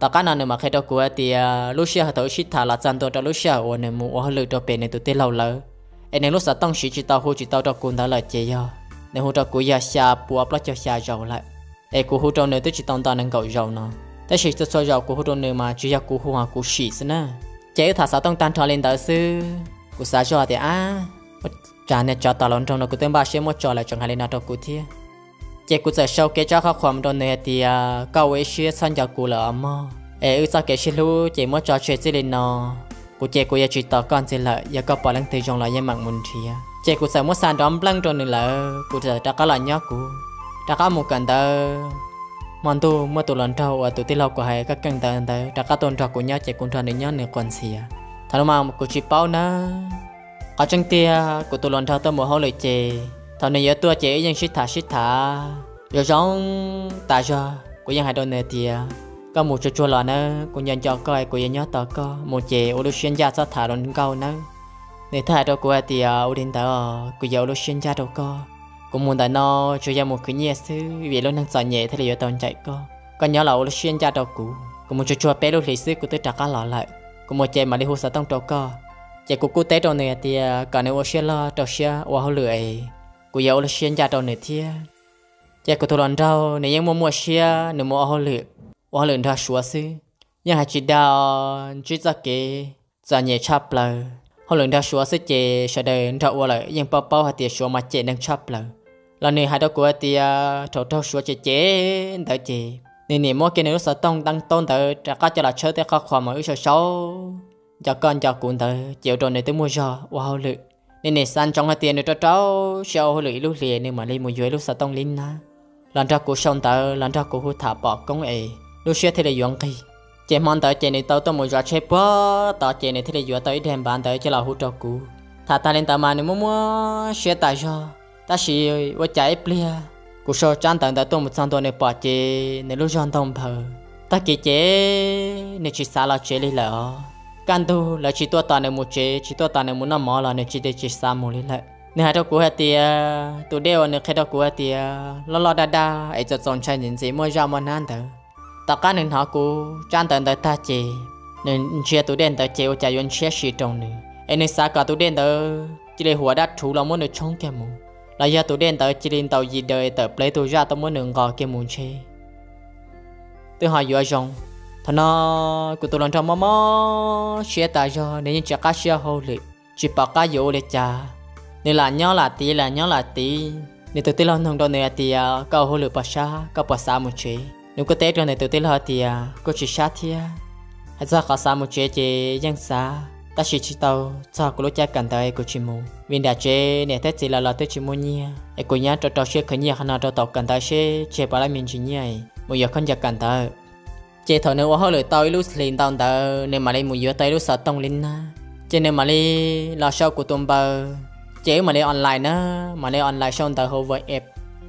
Tom qab no nws mam qhia rau kuv hais tias lub sij hawm thaum wb sib tham los txog ntua rau lub sij hawm uas nws mus ua hauj lwm rau pem nws tus tij laug lawv, es nws lub xov tooj siv tsis tau hu tsis tau rau kuv ntawd lawm ces yog nws hu rau kuv yog xya puas plaub caug xya zaus lawm. Es kuv hu rau nws twb tsis tau nto nees nkaum zaus no, tab sis txhua txhua zaus kuv hu rau nws mas tsis yog kuv hu, kuv sim xwb na. Ces wb tham xov tooj tag nrho li ntawd xwb, kuv xav zoj tias ab, ua cas niag tsov tom hluas nraug no kuv twb npaj siab muab tso lawm tseem hais li no rau kuv thiab. Ces kuv txawm sau kiag tsab qhov qhuas mus rau nws hais tias koj ua ib siab txhob nco kuv lawm os mog, es wb txoj kev sib hlub ces muab tso tseg txij li no. Kuv ces kuv yuav tsis tos koj ntxiv lawm, yog koj pom leej twg zoo los yeej meem mus nrhiav. Ces kuv txawm muab xa nrov npleej rau nws lawm, kuv txawm rov qab los nyob kuv, rov qab mus kawm ntawv. Hmo ntuj muaj tus hluas nraug uas tus tij laug kuv hais koj keej ntawd ntawd rov qab tuaj nrog kuv nyob ces kuv nrog nws nyob nws quas ntxhias. Thaum no mas kuv tsis paub nawb. Qhov tseeb tiag kuv tus hluas nraug tuaj mus hauj lwm ces thaum nws yuav tuaj ces wb yeej sib tham sib tham zoo zoo tas zog. Kuv yeej hais rau nws tias koj mus tsuag tsuag los nawb, kuv nco nco koj es kuv yuav nyob tos koj, mus ces ua lub siab ncaj txhob tham hluas nkauj nawb. Nws thiaj hais rau kuv hais tias ua li ntawd kuv yuav ua lub siab ncaj rau koj. Kuv mus ntawm no tsuas yog mus khwv nyiaj xwb vim lub neej txom nyem thiaj li yuav tau ncaim koj. Koj nyob los ua lub siab ncaj rau kuv, kuv mus tsuag tsuag peb lub hlis xwb kuv twb rov qab los lawm. Kuv mus ces mam li hu xov tooj rau koj. Ces kuv kuj teb rau nws hais tias kom nws ua siab loj rau siab ua hauj lwm es kuv yuav ua lub siab ncaj rau nws thiab. Ces kuv tus hluas nraug nws yeej muaj muaj siab, nws mus ua hauj lwm, ua hauj lwm nrog Suav xwb, yeej hais tsis dag, ntsib txoj kev txom nyem tshaj plaws. Hauj lwm nrog Suav xwb ces sawv daws nrog ua lawm yeej paub paub hais tias Suav mas cem neeg tshaj plaws. Los nws hais rau kuv hais tias thaum raug Suav cem cem ntawd ces nws niam muab kiag nws lub xov tooj teeb taub ntawd rov qab coj los tshawb tej qhov qhuas mas wb sau sau nco koj nco kuv ntawd ces ua rau nws twb muaj zog ua hauj lwm. Nws niam xav ntsoov hais tias nws rau rau siab ua hauj lwm ib lub hlis nws mam li mus yuav ib lub xov tooj li nab los nrog kuv sau ntawv los nrog kuv hu tham pom koob es lub siab thiaj li yuav nqig. Ces hmo ntawd ces nws tau tuaj mus zov tsheb puag tod ces nws thiaj li yuav tau ib daim npav ntawd coj los hu rau kuv. Tham tag li ntawd mas nws muaj muaj siab tas zog, tab sis ua cas ib pliag kuv sau tsab ntawv ntawd tuaj mus txog ntua nws pom ces nws lub zog ntaug nphaws. Tag kis ces nws tsis xav los tsev li lawm os. Kaj ntug lawv tsis tuaj tos nws mus tsev, tsis tuaj tos nws mus noj mov los nws tsis tsis xav mus li lawm. Nws hais rau kuv hais tias tus dej uas nws qhia rau kuv hais tias loj loj daj daj es txaus txaus ntshai ntxim ntxim muaj zaj muaj nab ntawd, tom qab nws hnov kuv tsab ntawv ntawd tag ces nws ntsia tus dej ntawd ces ua cas yuav ntshiab si rau nws es nws xav kom tus dej ntawd cia li huam dab rhuv los muab nws tshoob kiag mus, los yog tus dej ntawd cia li ntaus yim daws tawm plev tus zaj tuaj muab nws nqos kiag mus ntshe twb ho yuav zoo. Thaum no kuv tus hluas nraug mob mob siab tas zog, nws yeej tsis qab siab hauj lwm, tsis pom qab yuav ua li cas. Nws lam nyob lam tiv, lam nyob lam tiv. Nws tus tij laug nug rau nws hais tias koj ua hauj lwm puas sab, koj puas xav mus tsev? Nws kuj teb rau nws tus tij laug hais tias kuj tsis sab thiab. Hais txog qhov xav mus tsev ces yeej xav, tab sis tsis tau txog kuv lub caij kawm ntawv es kuv tsis mus, vim nram tsev niam thiab txiv lawv los twb tsis muaj nyiaj es kuv nyob rau rau siab khwv nyiaj qhov no rau tom kawm ntawv seb tseg puas tau me ntsis nyiaj mus yuav khaub ncaws kawm ntawv. Ces thaum nws ua hauj lwm tau ib lub hlis ntau ntawd nws mam li mus yuav tau ib lub xov tooj li nab, ces nws mam li los sau kuv tus npawb. Ces wb mam li online na, mam li online sau ntawv hauv WhatsApp.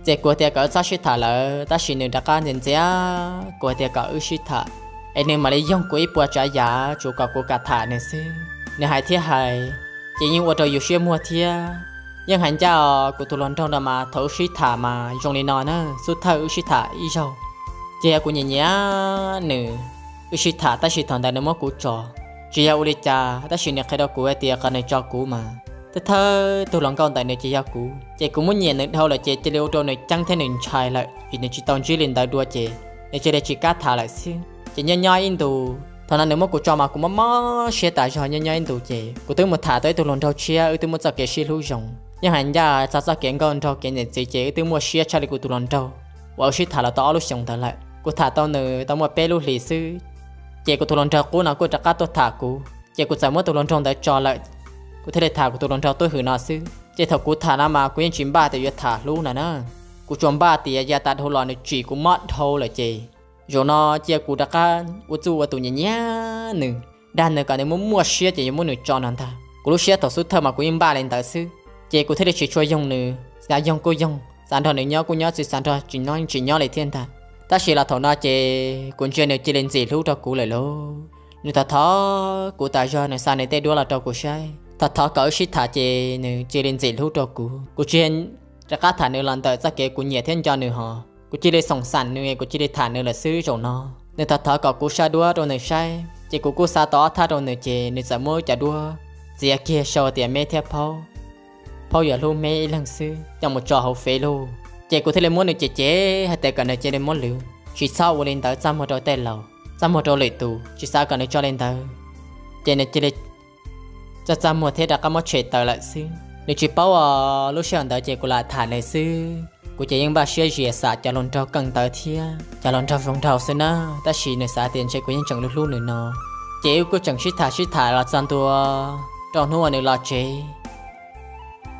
Ces kuv tias kom wb txhob sib tham lawm, tab sis nws rov qab ntxias ntxias kuv hais tias kom wb sib tham, es nws mam li yoog kuv ib puas tsav yam tsuas kom kuv kam tham nws xwb. Nws hais thiab hais, ces yeej ua rau yus siab muag thiab. Yeej hais ncaj os, kuv tus hluas nraug no mas thaum wb sib tham mas zoo li no na, xub thawj wb sib tham ib zaug, ces yog kuv nyiam nyiam nws, wb sib tham tab sis thaum ntawd nws muab kuv tso, tsis tsis yog ua li cas, tab sis nws qhia rau kuv hais tias qhov nws tso kuv mas thawj thawj tug hluas nkauj ntawm nws ces yog kuv, ces kuv muab nyiam nws dhau lawm ces cia li ua rau nws ceeb thiab nws ntshai lawm vim nws tsis tau ntsib li ntawd dua ces nws cia li tsis kam tham lawm xwb. Ces nyob nyob ib ntus thaum no nws muab kuv tso mas kuv mob mob siab tas zog. Nyob nyob ib ntus ces kuv twb mus tham tau ib tug hluas nraug tshiab, wb twb muaj txoj kev sib hlub zoo, yeej hais ncaj txog txoj kev nkauj nraug kev niam txiv ces wb twb muaj siab tshaj li kuv tus hluas nraug uas wb sib tham los tau ob lub xyoos ntawd lawm. Kuv tham tau nws tau muaj peb lub hlis xwb, ces kuv tus hluas nraug qub no kuj rov qab tuaj tham kuv, ces kuv txawm muab tus hluas nraug ntawd tso lawm. Kuv thiaj li tham kuv tus hluas nraug tub hwm no xwb. Ces thaum kuv tham no mas kuv yeej tsis npaj tias yuav tham hlub no na, kuv tsuas npaj tias yav tas dhau los nws tsim kuv mob dhau lawm ces zaum no cia kuv rov qab ua txuj ua tus nyiam nyiam nws, dag nws kom nws muaj muaj siab ces yuav muab nws tso no ntag. Kuv lub siab thaum xub thawj mas kuv yeej npaj li ntawd xwb, ces kuv thiaj li tsis tshua yoog nws, xav yoog kuj yoog, xav nrog nws nyob kuj nyob, tsis xav nrog tsis nyob tsis nyob li thiab ntag. Tab sis los thaum no ces kuv ntsia nws cia li ntxim hlub rau kuv lawm lauj. Nws thov thov kuv tas zog, nws xa nws tej duab los rau kuv saib, thov thov kom wb sib tham ces nws cia li ntxim hlub rau kuv. Kuv tsis rov qab tham nws los ntawm txoj kev kuv nyiam thiab nco nws hos, kuv cia li xoom xaim nws, kuv cia li tham nws lawm xwb zaum no. Nws thov thov kom kuv xa duab rau nws saib ces kuv kuj xa tau ob thaj rau nws ces nws txawm muab cov duab txiav kiag sau tias meb thiab phaub, phaub yuav hlub meb ib leeg xwb coj mus tso hauv fev lauj. Ces kuv thiaj li muab nws cem cem hais tias kom nws cia li muab lwv, tsis txhob ua li ntawd txaj muag rau tej laus, txaj muag rau lwm tus, tsis xav kom nws tso li ntawd. Ces nws cia li txaj txaj muag thiab rov qab muab tshem tawm lawm xwb. Nws tsis paub os, lub sij hawm ntawd ces kuv lam tham nws xwb, kuv ces yeej npaj siab zias xam cov hluas nraug kawm ntawv thiab cov hluas nraug zoo nraug xwb na, tab sis nws xav tias ntshe kuv yeej tseem hlub hlub nws no. Ces wb kuj tseem sib tham sib tham los txog ntua rau hnub uas nws los tsev.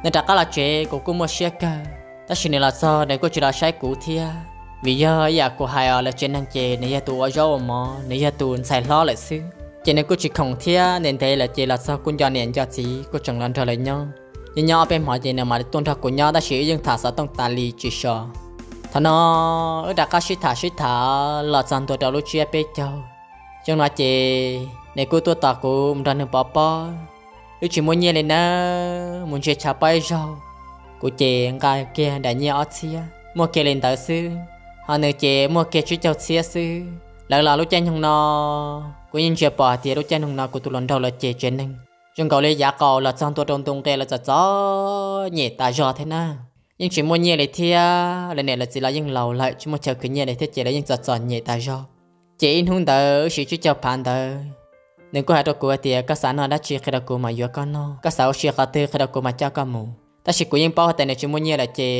Nws rov qab los tsev kuv kuj muaj siab kawg, tab sis nws los txog nws kuj tsis los saib kuv thiab, vim yog ib yam kuv hais os, lawv tsev neeg ces nws yog tus ua zaub ua mov, nws yog tus ntxhais hlob lawm xwb, ces nws kuj tsis khoom thiab, ntev ntev lawm ces los txog kuj nco niam nco txiv kuj tseem los nrog lawv nyob. Nyob nyob ob peb hmo ces nws mam tuaj nrog kuv nyob, tab sis wb yeej tham xov tooj tas li tsis so. Thaum no wb rov qab sib tham sib tham los txog ntua rau lub tsiab peb caug. Xyoo no ces nws kuj tuaj tos kuv mus nrog nws pov pob. Wb tsis muaj nyiaj li nawb, mus ntsia chav pob ib zaug, kuv ces nqa kiag daim nyiaj ob txhiab muaj kiag li ntawd xwb, ho nws ces muaj kiag tsib caug txhiab xwb. Lawv los lub caij nyoog no, kuv yeej ntsia pom hais tias lub caij nyoog no kuv tus hluas nraug lawv ces tsev neeg zoo nkaus li yav qaum los txog ntua rau ntu nqi lawv txom txom nyem tas zog thiab na. Yeej tsis muaj nyiaj li thiab, lawv niam lawv txiv los yeej laus lawm tsis muaj chaw khwv nyiaj li thiab ces lawv yeej txom txom nyem tas zog. Ces ib hnub ntawd wb siv tsib caug phav ntawd, nws kuj hais rau kuv hais tias koj xav noj dab tsi qhia rau kuv mas yuav koj noj, koj xav ua si qhov twg qhia rau kuv mas coj koj mus. Tab sis kuv yeej paub hais tias nws tsis muaj nyiaj lawm ces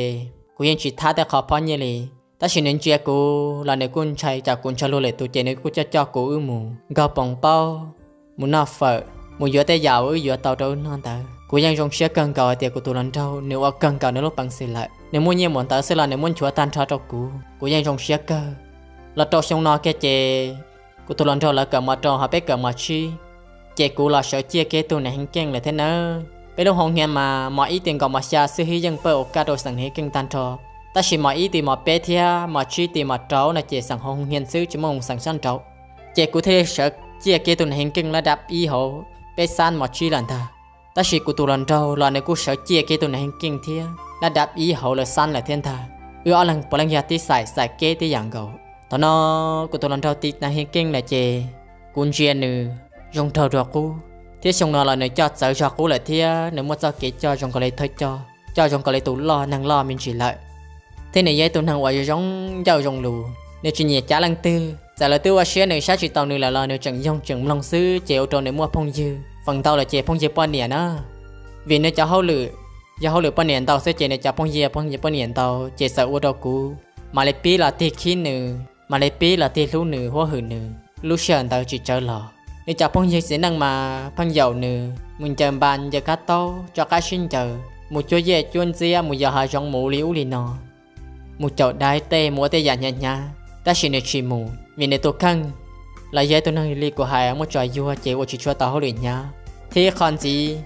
kuv yeej tsis thab tej qhov phob nyiaj li. Tab sis nws ntsia kuv los nws kuj ntshai tsam kuv ntshaw luag lwm tus ces nws kuj coj coj kuv wb mus nkaug poos paub, mus noj fawm, mus yuav tej yam uas wb yuav tau rau wb noj ntawd. Kuv yeej zoo siab kawg nkaus hais tias kuv tus hluas nraug nws ua kawg nkaus nws lub peev xwm lawm, nws muaj nyiaj mus ntawd xwb los nws muab nchuav tag nrho rau kuv, kuv yeej zoo siab kawg. Los rau xyoo no kiag ces kuv tus hluas nraug lawv kawm mos rau ho peb kawm mos tsib, ces kuv los sawv ciaj kiag tus nam heev keej lawm thiab nawb. Peb lub hoo hnia mas mos ib tim nkaus mos xya xwb hib yeej pawj ua kaj rau xeem heev keej tag nrho, tab sis mos ib tim mos peb thiab mos tsib tim mos rau no ces xeem hoo hnia xwb tsis muaj xeem sab nraud. Ces kuv thiaj li sawv ciaj kiag tus nam heev keej lab dab ib hauv peb xab mos tsib lawm ntag. Tab sis kuv tus hluas nraug los nws kuj sawv ciaj kiag tus nam heev keej thiab lab dab ib hauv lawv xab lawm thiab ntag. Wb ob leeg puav leej yog tib xaim xaim keb tib yam nkaus. Thaum no kuv tus hluas nraug tiv nam heev keej lawm ces kuv ntsia nws zoo nraug dua qub, thiab xyoo no los nws coj txawv zog qub lawm thiab nws muaj txoj kev coj zoo nkaus li thawj coj, coj zoo nkaus li tus loj neeg loj me ntsis lawm. Thiab nws yog ib tug neeg uas zoo ncauj zoo lus, nws tsis nyiam cav leej twg, txawm lawv twb ua siab nws saib tsis taus nws lawm los nws tseem yoog tseem mloog xwb ces ua rau nws muaj phooj ywg feem ntau lawm ces phooj ywg poj niam na. Vim nws cov hauj lwm yog hauj lwm poj niam ntau xwb ces nws cov phooj ywg phooj ywg poj niam ntau ces txawm ua rau kuv mam li pib los tig khib nws, mam li pib los tig hlub nws huab hwm nws. Lub sij hawm ntawd tsis tsawg los nws cov phooj ywg txiv neej mas pheej yaum nws mus ncaws npas ncaws kab taub tso qab sib ncaws, mus cuab yej cuab ntxiab, mus yos hav zoov, mus li ub li no, mus caum daiv tej, mus ua tej yam hnyav hnyav, tab sis nws tsis mus vim nws tus kheej los yog ib tug neeg li kuv hais muaj tsos yuag ces ua tsis tshua tau hauj lwm hnyav. Thiab ib qho ntxiv,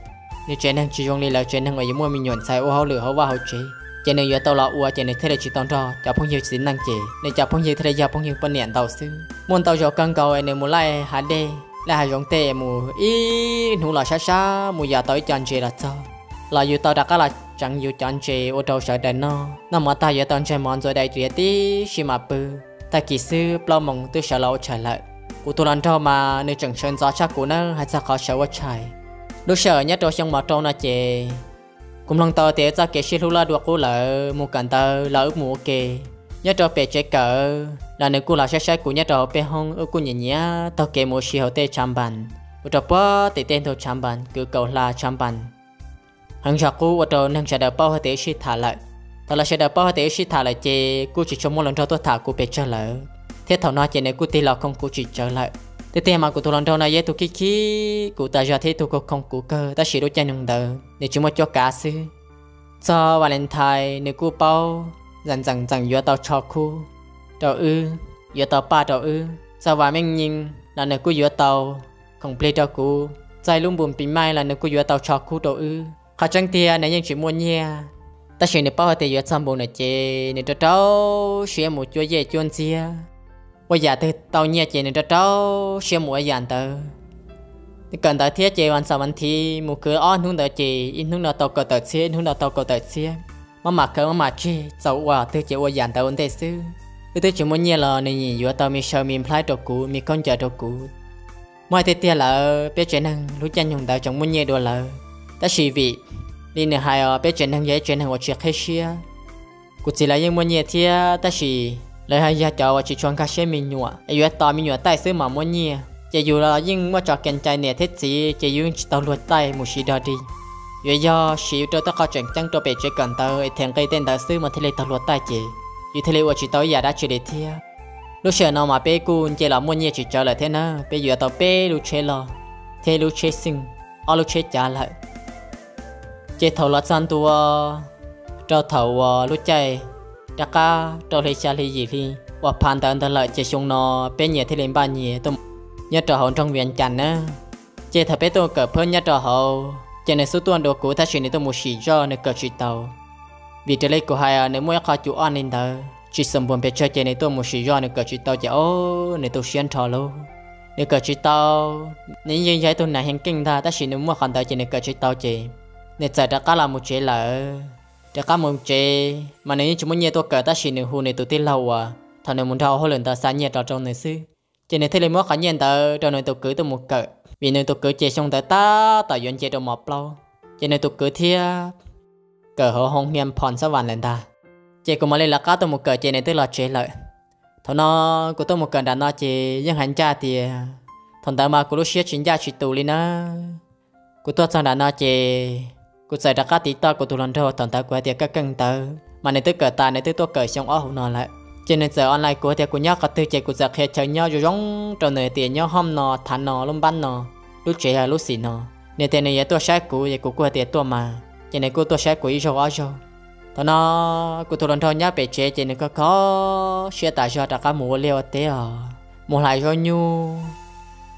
nws tsev neeg tsis zoo li lawv tsev neeg uas yuav muaj me nyuam ntxhais ua hauj lwm hauv vaj hauv tsev, ces nws yuav tau los ua ces nws thiaj li tsis tau nrog cov phooj ywg txiv neej ces nws cov phooj ywg thiaj li yog phooj ywg poj niam ntau xwb. Muaj ntau zaus kawg nkaus es nws mus laij hav dej laij hav zoov tej mus ib hnub los sab sab mus yos tau ib co ntses los txog, los yus tau rov qab los tseev yus cov ntses ua rau sawv daws noj. Noj mov tag yuav tau ntseg mov ntxuav daim riam tib si mam pw. Tag kis xwb plaub moos twb sawv los ua tshais lawm. Kuv tus hluas nraug mas nws tseem sawv ntxov tshaj kuv na, hais txog qhov sawv ua tshais. Lub sij hawm nyob rau xyoo mos rau no ces kuv mloog tau tias wb txoj kev sib hlub loj dua qub lawm, mus kawm ntawv los wb mus ua ke. Nyob rau pem tsev kawm los nws kuj los saib saib kuv nyob rau hauv peb hoob, wb kuj nyiam nyiam taug kev mus ua si hauv tej tshav npas, ua rau puag tim tej ntug tshav npas kwv kaum hla tshav npas. Heev zog qub ua rau neeg sawv daws paub hais tias wb sib tham lawm. Thaum lawv sawv daws paub hais tias wb sib tham lawm ces kuj tsis tshua muaj hluas nraug tuaj tham kuv pes tsawg lawm, thiab thaum no ces nws kuj tig los khoo kuv tsis tsawv lawm. Tiag tiag mas kuv tus hluas nraug no yog ib tug khib khib kuv tas zog thiab ib tug khoo khoo kuv kawg, tab sis lub caij nyoog ntawd nws tsis muaj cuab kav xwb. Txog Valentine nws kuj paub ntxeem ntxeem ntxeem yuav tau tsho khub rau wb, yuav tau paj rau wb. Txog vas meej nyeej los nws kuj yuav tau khoom plig rau kuv, txog ib lub npus pis maij los nws kuj yuav tau tsho khub rau wb. Qhov tseeb tiag nws yeej tsis muaj nyiaj, tab sis nws paub hais tias yuav txog npus no ces nws rau rau siab mus cuab yej cuab ntxiab. Ua yam twg tau nyiaj ces nws rau rau siab mus ua yam ntawd. Nws kawm ntawv thiab ces vas xaum vas thiv mus khwv ob hnub ntawd ces ib hnub no tau kaum tawm txhiab, ib hnub no tau kaum tawm txhiab. Maj mam khwv maj mam tseg, txaus ua twg ces ua yam ntawd ua ntej xwb. Wb twb tsis muaj nyiaj los nws yeej yuav tau me saw me nplhaib rau kuv, me khaub ncaws rau kuv. Muaj hais tiag tiag lawm, peb tsev neeg lub caij nyoog ntawd tseem muaj nyiaj dua lawv, tab sis vim li nws hais os, peb tsev neeg yog ib tsev neeg uas tsis qhib siab. Kuv txiv lawv yeej muaj nyiaj thiab, tab sis lawv yog cov uas tsis tshua nkag siab me nyuam, es yuav tos me nyuam taij xwb mas muaj nyiaj. Ces yus los yeej muaj tso kev cai niam thiab txiv, ces yus yeej tsis tau luag taij mus siv dog dig. Yuav yog siv rau tej qhov tseem ceeb rau pem tsev kawm ntawv es them nqi tej ntawd xwb mas thiaj li tau luag taij, ces yus thiaj li ua tsis tau ib yam dab tsi li thiab. Lub sij hawm no mas peb kuj nce los muaj nyiaj tsis tsawg lawm thiab na, peb yuav tau peb lub tsheb loj thiab ib lub tsheb xeej, ob lub tsheb cav lawm. Ces thaum los txog ntua rau thaum uas lub caij rov qab rau hli xya hli yim hli uas phav ntawd ntag lawm, ces xyoo no peb nyias thiaj li npaj nyias tuaj nyob rau hauv nroog Vias Cas na. Ces thaum peb tuaj kawm phab nyob rau hauv ces nws xub tuaj dua kuv, tab sis nws tuaj mus sim zoj, nws kawm tsis tau. Vim raws li kuv hais, nws muaj ib qho cub ob li ntawd tsis xum npus pes tsawg, ces nws tuaj mus sim zoj, nws kawm tsis tau ces o, nws tu siab nrho lauj. Nws kawm tsis tau, nws yeej yog ib tug nas heev keej ntag, tab sis nws muaj qhov ntawd ces nws kawm tsis tau ces nws txawm rov qab los mus tsev lawm. Rov qab mus tsev mas nws yeej tsis muaj nyiaj tuaj kawm, tab sis nws hu nws tus tij laug uas thaum nws mus nrog ua hauj lwm ntawd xa nyiaj rov rau nws xwb. Ces nws thiaj li muab qhov nyiaj ntawd rau nws tus kwv tuaj mus kawm, vim nws tus kwv ces xyoo ntawd tab tom yuav nce rau mos plaub, ces nws tus kwv thiab kawm hauv hoo hnia phom xab vam lawm ntag. Ces kuv mam li lawv qab tuaj mus kawm ces nws twb los tsev lawm. Thaum no kuv tuaj mus kawm nram no ces yeej hais ncaj tias thaum ntawd mas kuv lub siab tsis ncaj tsis tus li na. Kuv tuaj txog nram no ces kuv txawm rov qab tiv toj kuv tus hluas nraug thaum ntawd kuv hais tias koj keej ntawd mas nws twb kawm tas, nws twb tuaj kawm xyoo ob hauv no lawm. Ces nws txawm online kuv hais tias kuv nyob qhov twg ces kuv txawm qhia chaw nyob zoo zoo rau nws tias nyob hoob no, thav no, lub npab no, lub tsev yog lub xim no. Nws tias nws yuav tuaj saib kuv es kuv kuj hais tias tuaj mas, ces nws kuj tuaj saib kuv ib zaug ob zaug. Thaum no kuv tus hluas nraug nyob pem tsev ces nws kho kho siab tas zog rov qab mus ua liaj ua teb os, mus hlais zaub nyuj,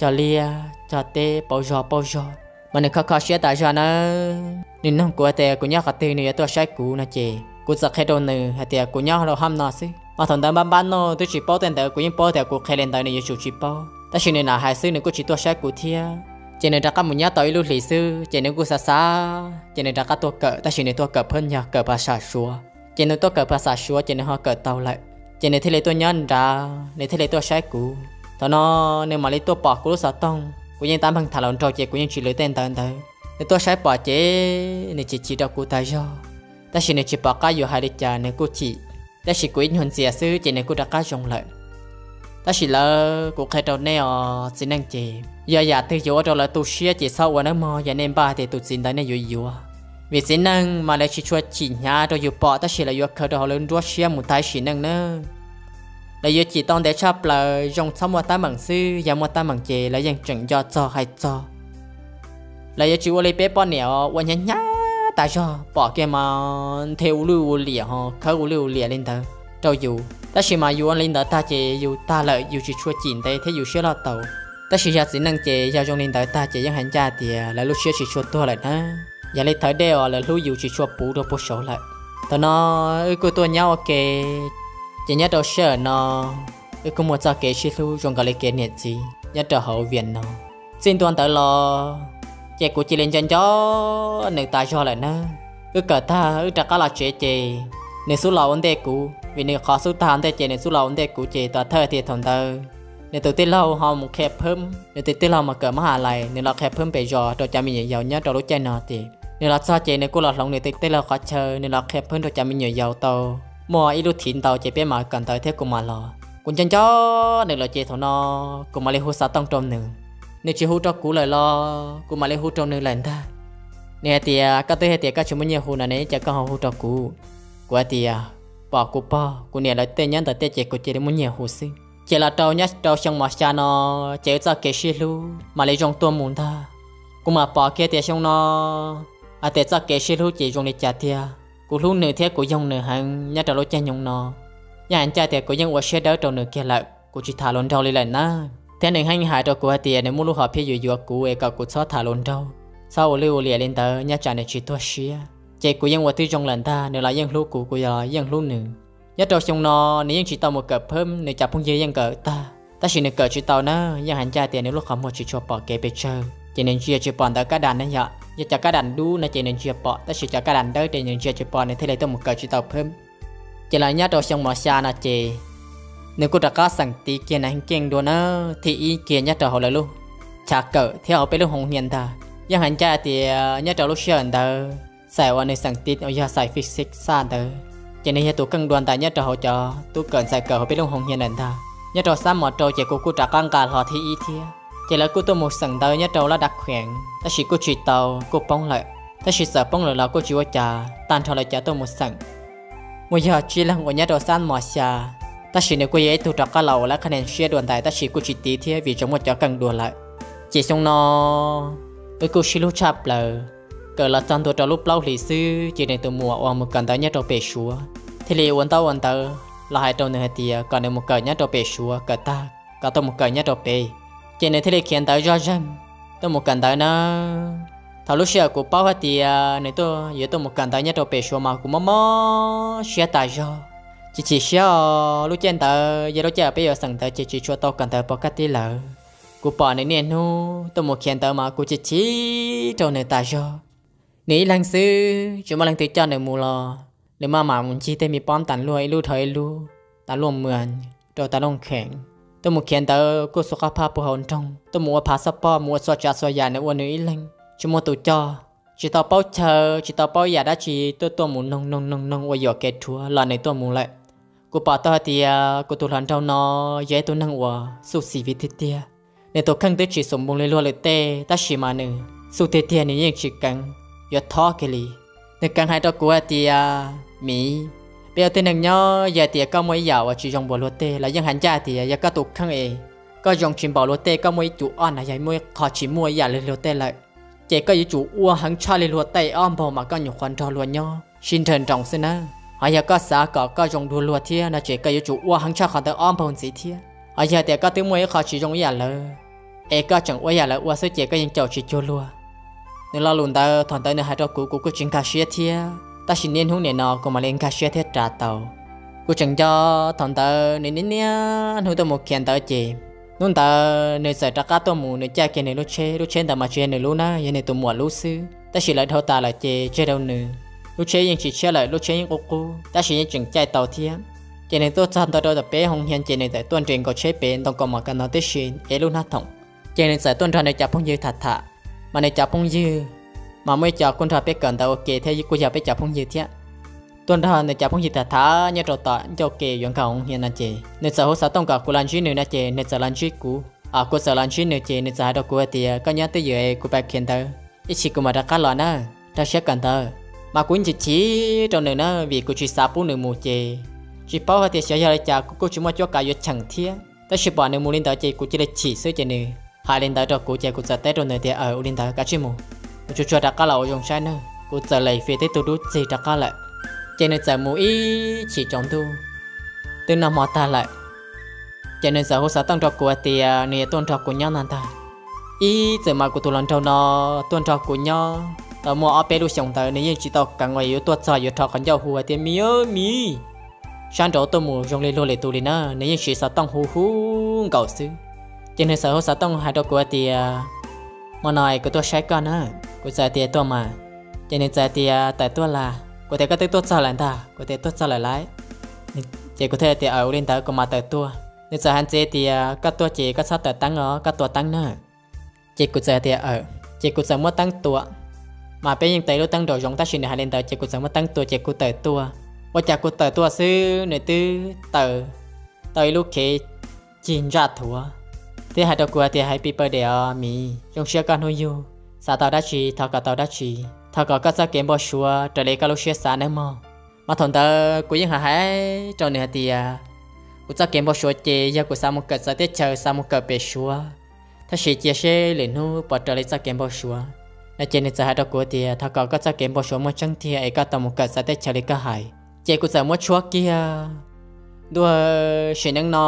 cog liaj cog teb, pauv zog pauj zog, mas nws kho kho siab tas zog nawb. Nws nug kuv hais tias kuv nyob qhov twg, nws yuav tuaj saib kuv no ces kuv txawm qhia rau nws hais tias kuv nyob rau hoob no xwb. Mas thaum ntawd npab npab no twb tsis paub tej ntawd, kuv yeej paub tias kuv qhia li ntawd nws yuav tsum tsis paub, tab sis nws nam hais xwb, nws kuj tsis tuaj saib kuv thiab. Ces nws rov qab mus nyob tau ib lub hlis xwb ces nws kuj xav xav ces nws rov qab tuaj kawm, tab sis nws tuaj kawm phab nyog, kawm phas xas Suav. Ces nws tuaj kawm phas xas Suav ces nws ho kawm tau lawm. Ces nws thiaj li tuaj nyob nrad, nws thiaj li tuaj saib kuv. Thaum no nws mam li tuaj pom kuv lub xov tooj, kuv yeej tab meeg tham hluas nraug ces kuv yeej tsis lwv tej ntawv ntawd. Nws tuaj saib pom ces nws chim chim rau kuv tas zog, tab sis nws tsis pom qab yuav hais li cas, nws kuj chim. Tab sis kuv ib nyuag ntxias xwb ces nws kuj rov qab zoo lawm. Tab sis lawv, kuv qhia rau nej os, txiv neej ces yog yam twg yuav ua rau lawv tu siab ces txhob ua nawb mog, yog nej npaj tias tus txiv ntawd nej yuav yuav. Vim txiv neej mas lawv tsis tshua chim hnyav rau yus pom, tab sis lawv yuav khaws rau hauv lawv nruab siab mus tag sim neej nawb. Lawv yuav chim tau ntev tshaj plaws, zoo txhob muaj teeb meem xwb, yog muaj teeb meem ces lawv yeej tseem nco txog hais txog. Lawv yuav tsis ua li peb poj niam os, ua hnyav hnyav tas zog, pom kiag mas nthe ua luj ua liam ho khawb ua luj ua liam li ntawd rau yus. Tab sis mas yus ua li ntawd tag ces yus tag lawm, yus tsis tshua chim ntev thiab yus siab loj tau. Tab sis yog txiv neej ces yog zoo li ntawd tag ces yeej hais ncaj tias lawv lub siab tsis tshua tuag lawm na. Yog li thawv dej os, lawv hlub yus tsis tshua puv rau puag saud lawm. Thaum no wb kuj tuaj nyob ua ke, ces nyob rau sij hawm no wb kuj muaj txoj kev sib hlub zoo nkaus li kev niam txiv nyob rau hauv Vias no. Txij ntua ntawd los ces kuv cia li nco nco nws tas zog lawm na. Wb kawm tag wb rov qab los tsev ces nws xub los ua ntej kuv, vim nws qhov xub tag ua ntej ces nws xub los ua ntej kuv ces tom thawj tias thaum ntawd nws tus tij laug ho mus qhia phab, nws tus tij laug mas kawm mab has lais, nws los qhia phab pem zos rau cov me nyuam yaus nyob rau lub caij no ces nws los txog ces nws kuj los hloov nws tus tij laug qhov chaw, nws los qhia phab rau cov me nyuam yaus tau muaj ib lub thiv ntau ces peb mam kawm ntawv thiab kuv mam los. Kuv nco nco nws lawm ces thaum no kuv mam li hu xov tooj rau nws. Nws tsis hu rau kuv lawm los kuv mam li hu rau nws lawm ntag. Nws hais tias, koj twb hais tias koj tsis muaj nyiaj hu no ne, cas koj ho hu rau kuv? Kuv hais tias, pom kuv pog kuv niam lawv tej nyob ntawm tej ces kuv cia li muaj nyiaj hu xwb. Ces los rau nyob rau xyoo mos xya no ces wb txoj kev sib hlub mam li zoo tuaj mus ntag. Kuv mam pom kiag tias xyoo no hais tias txoj kev sib hlub ces zoo li cas tiag. Kuv hlub nws thiab kuv yoog nws heev nyob rau lub caij nyoog no. Yeej hais ncaj tias kuv yeej ua siab dawb rau nws kiag lawm, kuv tsis tham hluas nraug li lawm na. Thiab nws yeej hais rau kuv hais tias nws muaj lub hom phiaj yuav yuav kuv es kom kuv txhob tham hluas nraug, txhob ua lwj ua liam li ntawd nyob tsam nws tsis tuag siab. Ces kuv yeej ua tib zoo lawm ntag, nws los yeej hlub kuv, kuv los yeej hlub nws. Nyob rau xyoo no nws yeej tsis tau mus kawm phab, nws cov phooj ywg yeej kawm tag, tab sis nws kawm tsis tau na, yeej hais ncaj tias nws lub qhov muag tsis tshua pom kev pes tsawg, ces nws ntsia tsis pom ntawv kab das na yom. Yog cov kab das dub no ces nws ntsia pom, tab sis cov kab das dawb ces nws ntsia tsis pom, nws thiaj li tuaj mus kawm tsis tau phab. Ces los nyob rau xyoo mos xya no ces nws kuj rov qab xeem tiv kiag nws heev keej dua na, thib ib kiag nyob rau hauv lawv lub chav kawm thiab hauv peb lub hoo hias ntag. Yeej hais ncaj tias nyob rau lub sij hawm ntawd xais uas nws xeem tiv uas yog xais physics xaj ntawd, ces nws yog tus keej dua ntais nyob rau hauv cov tub kawm ntxhais kawm hauv peb lub hoo hias lawm ntag. Nyob rau xab mos rau ces kuv kuj rov qab nqa hlo thib ib thiab, ces lawv kuj tuaj mus xeem ntawv nyob rau lab dav kheev, tab sis kuj tsis tau, kuj poob lawm. Tab sis txawm poob lawm los kuj tsis ua cas, tag nrho lawv cov tuaj mus xeem muaj yog tsib leeg uas nyob rau xab mos xya, tab sis nws kuj yog ib tug rov qab los uas lab qhab nias siab dua ntais tab sis kuj tsis tiv thiab vim tseem muaj cov keej dua lawm. Ces xyoo no wb kuj sib hlub tshaj plaws. Kawm los txog ntua rau lub plaub hlis xwb ces nws tus muam uas mus kawm ntawv nyob rau pem Suav thiaj li ua ntaub ua ntawv los hais rau nws hais tias kom nws mus kawm nyob rau pem Suav, kawm tag kom tuaj mus kawm nyob rau pem. Ces nws thiaj li khiav ntawv zoj zeeg tuaj mus kawm ntawv na. Thaum lub sij hawm kuv paub hais tias nws tuaj yuav tuaj mus kawm ntawv nyob rau pem Suav mas kuv mob mob siab tas zog. Chim chim siab os, lub caij ntawd yog lub caij uas peb yuav xeem ntawv ces tsis tshua tau kawm ntawv pov kaj tib lawm. Kuv pom nws niaj hnub tuaj mus khiav ntawv mas kuv chim chim rau nws tas zog. Nws ib leeg xwb, tsis muaj leej twg coj nws mus los nws maj mam mus ncig tej me pob tas luaj ib lub dhau ib lub, tas luaj mas rau tas luaj kheev, tuaj mus khiav ntawv kuj xuas qab phaj puag hauv nroog, tuaj mus ua phav xab poj, mus ua txhua tsav txhua yam nws ua nws ib leeg, tsis muaj tus coj. Tsis tau paub chaw, tsis tau paub yam dab tsi, tuaj tuaj mus noog noog noog noog ua yuam kev rhuav los nws tuaj mus lawm. Kuv pom tau hais tias kuv tus hluas nraug no yog ib tug neeg uas xuj xim viv tiag tiag. Nws tus kheej twb tsis xum npoos li luag lwm tej, tab sis mas nws xuj tiag tiag, nws yeej tsis keev yuav thob kiag li. Nws keev hais rau kuv hais tias, Miv, peb ua tib neeg nyob, yog tias koj muaj ib yam uas tsis zoo npaum luag tej los yeej hais ncaj tias yog koj tus kheej es koj zoo tsis npaum luag tej, koj muaj ib cum oj na, yog muaj ib qho tsis muaj ib yam li luag tej lawm, ces koj yuav tsum ua heev tshaj li luag tej ob npaug mas koj nyuam qhuav nrog luag nyob sib nrawg nroos xwb nawb. Ho yog koj xav kom koj zoo dua luag thiab no ces koj yuav tsum ua heev tshaj qhov ntawd ob npaug ntxiv thiab. Ho yog tias koj twb muaj ib qho tsis zoo ib yam lawv, es koj tseem ua ib yam lawv ua xwb ces koj yeej caum tsis cuag luag. Nws lo lus ntawd thaum ntawd nws hais rau kuv, kuv kuj tsis nkag siab thiab, tab sis niaj hnub nim no kuv mam li nkag siab thiab ras tau. Kuv tseem nco thaum ntawd nws niaj niaj hnub tuaj mus khiav ntawv ces hnub ntawd nws txawm rov qab tuaj mus, nws caij kiag nws lub tsheb, lub tsheb ntawd mas tsis yog nws lub na, yog nws tus muam lub xwb, tab sis lawv dhau tas lawm ces tseg rau nws. Lub tsheb yeej tsis tshiab lawm, lub tsheb yeej qub qub tab sis yeej tseem caij tau thiab. Ces nws tuaj txog ntua rau tom peb hoo hias ces nws txawm tuaj nres nkaus tsheb pem ntoo kaus mom kawm ntawv tib si ev lub hnab thoom. Ces nws txawm tuaj nrog nws cov phooj ywg tham tham, mas nws cov phooj ywg mas muaj ib co kuj nrog peb kawm ntawv ua ke thiab kuj yog peb cov phooj ywg thiab. Tuaj nrog nws cov phooj ywg tham tham nyob rau tom ncauj ke yuav nkag hoo hias no ces nws txawm hu xov tooj kom kuv los ntsib nws no ces nws txawm los ntsib kuv. Kuv txawm los ntsib nws ces nws txawm hais rau kuv hais tias, koj nyob twj ywm es kuv pab khiav ntawv, ib chim kuv mam rov qab los na, rau siab kawm ntawv. Mas kuv yeej chim chim rau nws na vim kuv tsis xav pub nws mus ces tsis paub hais tias xyov yog li cas kuv kuj tsis muaj cuab kav yuav cheem thiab, tab sis pom nws mus li ntawd ces kuv cia li chim xwb ces nws hais li ntawd rau kuv ces kuv txawm teb rau nws tias, aws, ua li ntawd kav tsij mus, mus tsuag tsuag rov qab los ua zoo saib nawb. Kuv txawm lem fim tib tug dub txig rov qab lawm. Ces nws txawm mus ib chim tsaus ntuj, twb noj hmo tag lawm. Ces nws txawm hu xov tooj rau kuv hais tias nws yuav tuaj nrog kuv nyob no ntag. Ib txwm mas kuv tus hluas nraug no tuaj nrog kuv nyob tau muaj ob peb lub xyoos ntawd nws yeej tsis tau keev uas yuav tuaj txog yuav rho qhov ncauj hu hais tias, Miv, Miv, sab nraud tuaj mus zoo li luag lwm tus li na, nws yeej siv xov tooj hu hu nkaus xwb. Ces nws txawm hu xov tooj hais rau kuv hais tias, hmo no es kuv tuaj saib koj na. Kuv txawm tias, tuaj mas. Ces nws txawm tias, tawm tuaj las. Kuv tias, koj twb tuaj txog lawm ntag? Kuv tias, tuaj txog lawm lauj. Ces kuv thiaj tias, aws, ua li ntawd kuv mam tawm tuaj. Nws txawm hais ntxiv tias, koj tuaj ces koj txhob taws teeb os, koj tua teeb na. Ces kuv txawm tias, ces kuv txawm muab teeb tua. Mas peb yeej taws ib lub teeb nraum zoov, tab sis nws hais li ntawd ces kuv txawm muab teeb tua ces kuv tawm tuaj. Ua cas kuv tawm tuaj xwb nws twb taws tau ib lub khev cig ntsaj thuav thiab hais rau kuv hais tias, happy birthday os miv, zoo siab koj hnub yug, xav tau dab tsi thov kom tau dab tsi, thov kom koj txoj kev npau suav raws li koj lub siab xav nawb mog. Mas thaum ntawd kuv yeej hais hais rau nws hais tias, kuv txoj kev npau suav ces yog kuv xav mus kawm txawv teb chaws, xav mus kawm pem Suav, tab sis cia seb lwm hnub puas raws li txoj kev npau suav. No ces nws txawm hais rau kuv tias, thov kom koj txoj kev npau suav muaj tseeb tiag es koj tau mus kawm txawv teb chaws li koj hais. Ces kuv txawm muab tshuab kiag. Ntuj, sim neej no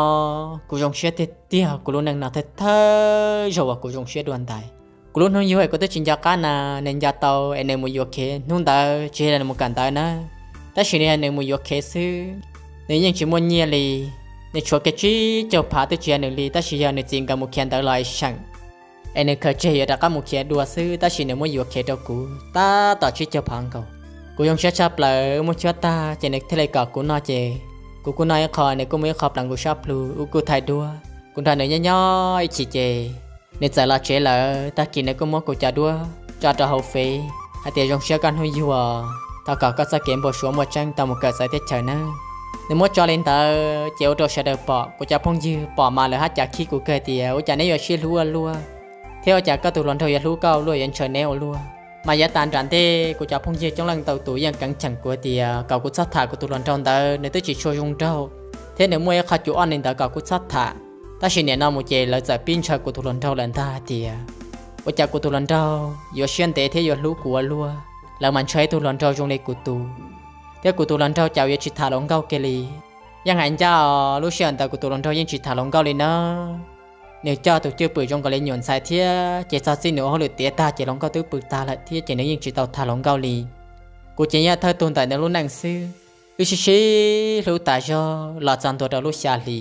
kuv zoo siab tiag tiag, kuv lub neej no thawj thawj zaug uas kuv zoo siab dua ntais. Kuv lub hnub yug es kuv twb tsis nco qab na, nws nco tau es nws mus yuav khev hnub ntawd tsis yog nws mus kawm ntawv na, tab sis nws yog nws mus yuav khev xwb. Nws yeej tsis muaj nyiaj li, nws tshuav kiag tsib caug phav twb tsis yog nws li, tab sis yog nws txiv nkawd mus khiav ntawv los es seem, es nws khaws tseg yuav rov qab mus khiav dua xwb, tab sis nws muab yuav khev rau kuv tab tom tsib caug phav nkaus. Kuv zoo siab tshaj plaws, muab tshuab tag ces nws thiaj li kom kuv noj ces kuv kuj noj ib qho, nws kuj muab ib qho pleev kuv sab plhu, wb kuj thaij duab. Kuv nrog nws nyob nyob ib chim ces nws txawm los tsev lawm, tag kis nws kuj muab kuv cov duab tso rau hauv Fev hais tias, zoo siab koj hnub yug, thov kom koj txoj kev npau suav muaj tseeb, tau mus kawm txawv teb chaws nawb. Nws muab tso li ntawd ces ua rau sawv daws pom, kuv cov phooj ywg pom mas lawv haj cas khib kuv kawg tias, ua cas neb yuav sib hlub ua luaj, thiab ua cas koj tus hluas nraug yuav hlub koj ua luaj, yuav ntshaw neb ua luaj. Mas yav tas nram ntej kuv cov phooj ywg coob leej ntau tus yeej keev cheem kuv tias kom kuv txhob tham kuv tus hluas nraug ntawd, nws twb tsis tshua zoo nraug, thiab nws muaj ib qho cuv ob li ntawd kom kuv txhob tham. Tab sis nim no mus ces lawv txawm pib ntshaw kuv tus hluas nraug lawm ntag tias, ua cas kuv tus hluas nraug yuav siab ntev thiab yuav hlub kuv ua luaj, lawv mas ntshaw ib tug hluas nraug zoo li kuv tus, thiab kuv tus hluas nraug cas yuav tsis tham hluas nkauj kiag li. Yeej hais ncaj os, lub sij hawm ntawd kuv tus hluas nraug yeej tsis tham hluas nkauj li na. Nws coj tus cwj pwm zoo nkaus li nyuam ntxhais thiab, ces txog txij nws ua hauj lwm tiav tag ces hluas nkauj twb pw tag lawm thiab, ces nws yeej tsis tau tham hluas nkauj li. Kuv ces yog thawj tug ntawm nws lub neej xwb. Wb sib sib hlub tas zog los txog ntua rau lub xya hli,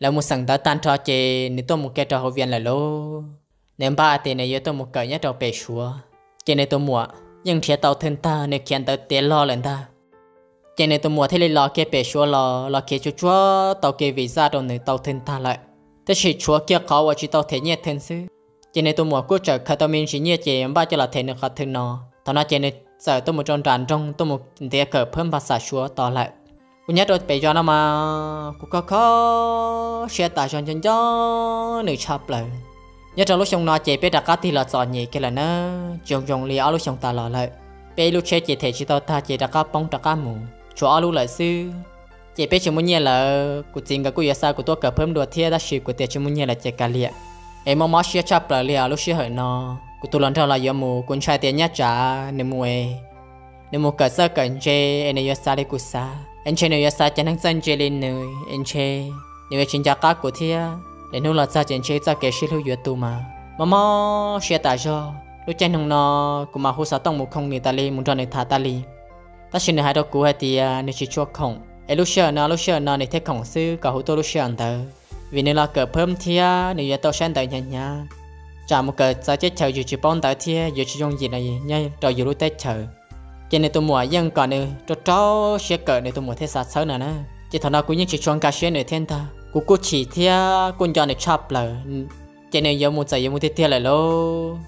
lawv mus xeem ntawv tag nrho ces nws tuaj mus kev rau hauv Vias lawm lauj. Nws npaj tias nws yuav tuaj mus kawm nyob rau pem Suav, ces nws tus muam yeej nrhiav tau thwj tag, nws khiav ntawv tiav log lawm ntag. Ces nws tus muam thiaj li los kiag pem Suav los, los khiav tsuag tsuag tau kiag vim zaj rau nws tau thwj tag lawm, tab sis tshuav kiag qhov uas tsis tau them nyiaj thwj xwb. Ces nws tus muam kuj txawm khaws tau me ntsis nyiaj ces npaj coj los them nws qhov thwj no. Thaum no ces nws txawm tuaj mus rau nram nroog tuaj mus ntiav kawm phab npa xam Suav tos lawm. Kuv nyob rau pem zos no mas kuv kho kho siab tas zog nco nco nws tshaj plaws. Nyob rau lub xyoo no ces peb rov qab tig los txom nyem kiag lawm na, tsis zoo li ob lub xyoo tas los lawm. Peb ib lub tsheb ces them tsis tau tag ces rov qab poob rov qab mus, tshuav ob lub lawm xwb. Ces peb tsis muaj nyiaj lawm, kuv txiv nkawd kuj yuav xa kuv tuaj kawm phab dua thiab, tab sis kuv tias tsis muaj nyiaj lawm ces kav liam. Es mob mob siab tshaj plaws li os lub sij hawm no. Kuv tus hluas nraug los yuav mus, kuv ntshai tias nyob tsam nws mus es nws mus kawm txawj kawm ntse es nws yuav xav li kuv xav, es ntshe nws yuav xav cov neeg txawj ntse li nws, es ntshe nws yuav tsis nco qab kuv thiab. Lwm hnub los txog ces ntshe txoj kev sib hlub yuav tu mas mob mob siab tas zog. Lub caij nyoog no kuv mas hu xov tooj mus khoo nws tas li, mus nrog nws tham tas li. Tab sis nws hais rau kuv hais tias nws tsis tshua khoom, es lub sij hawm no lub sij hawm no nws thiaj khoom xwb, kom hu tuaj lub sij hawm ntawd, vim nws los kawm phab thiab nws yuav tau saib ntawv hnyav hnyav, tsam mus kawm txawv teb chaws yus tsis paub ntawv thiab yuav tsis yooj yim nyob rau yus lub teb chaws. Ces nws tus muam yeej kom nws rau rau siab kawm, nws tus muam thiaj xav txhawb no na. Ces thaum no kuv yeej tsis tshua nkag siab nws thiab ntag, kuv kuj chim thiab kuj nco nws tshaj plaws. Ces nws yuav mus txawm yuav mus tiag tiag lawm lauj.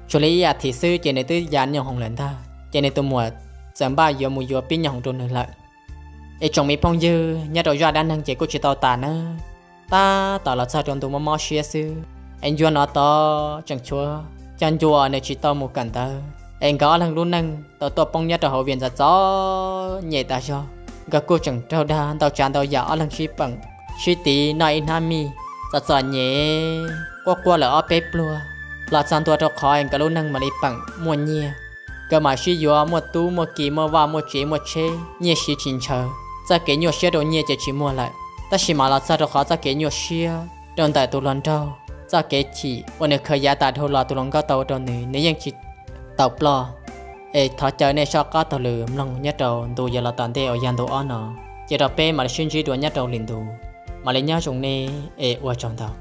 Tsuas li ib as thiv xwb ces nws twb ya nyooj hoom lawm ntag, ces nws tus muam txawm npaj yuav mus yuav pib nyooj hoom rau nws lawm. Es tsoom me phooj ywg, nyob rau zaj dab neeg ces kuj tsis tau tas na. Tab tom los txog rau ntu mob mob siab xwb, es ncua no tod tseem tshuav cov ncua nws tsis tau mus kawm ntawv, es nkawd ob leeg lub neej tau tuaj poob nyob rau hauv vias ntxov txom nyem tas zog. Nkawd kuj tseem raug dag ntau tsav ntau yam, ob leeg sib peem sib tiv noj ib hnab mij, txom txom nyem quaj quaj lawm ob peb pluag. Los txog ntua rau qhov nkawd lub neej mam li peem muaj nyiaj, nkawd mam sib yuav muaj tub muaj ki, muaj vaj muaj tsev muaj tsheb, nyiaj siv tsis ntshaw. Txoj kev nyuaj siab rau nyiaj ces tsis muaj lawm, tab sis mam los txog rau qhov txoj kev nyuaj siab rau ntawm tus hluas nraug, txoj kev chim uas nws khaws yav tas dhau los tus hluas nkauj tau ua rau nws, nws yeej tsis tau ploj. Es thov caw nej soj qab taug lw mloog nyob rau ntu yuav los tom ntej uas yog ntu ob no, ces rau peb mam li sib ntsib dua nyob rau lwm ntu. Mam li nyob zoo nej es ua tsaug ntau.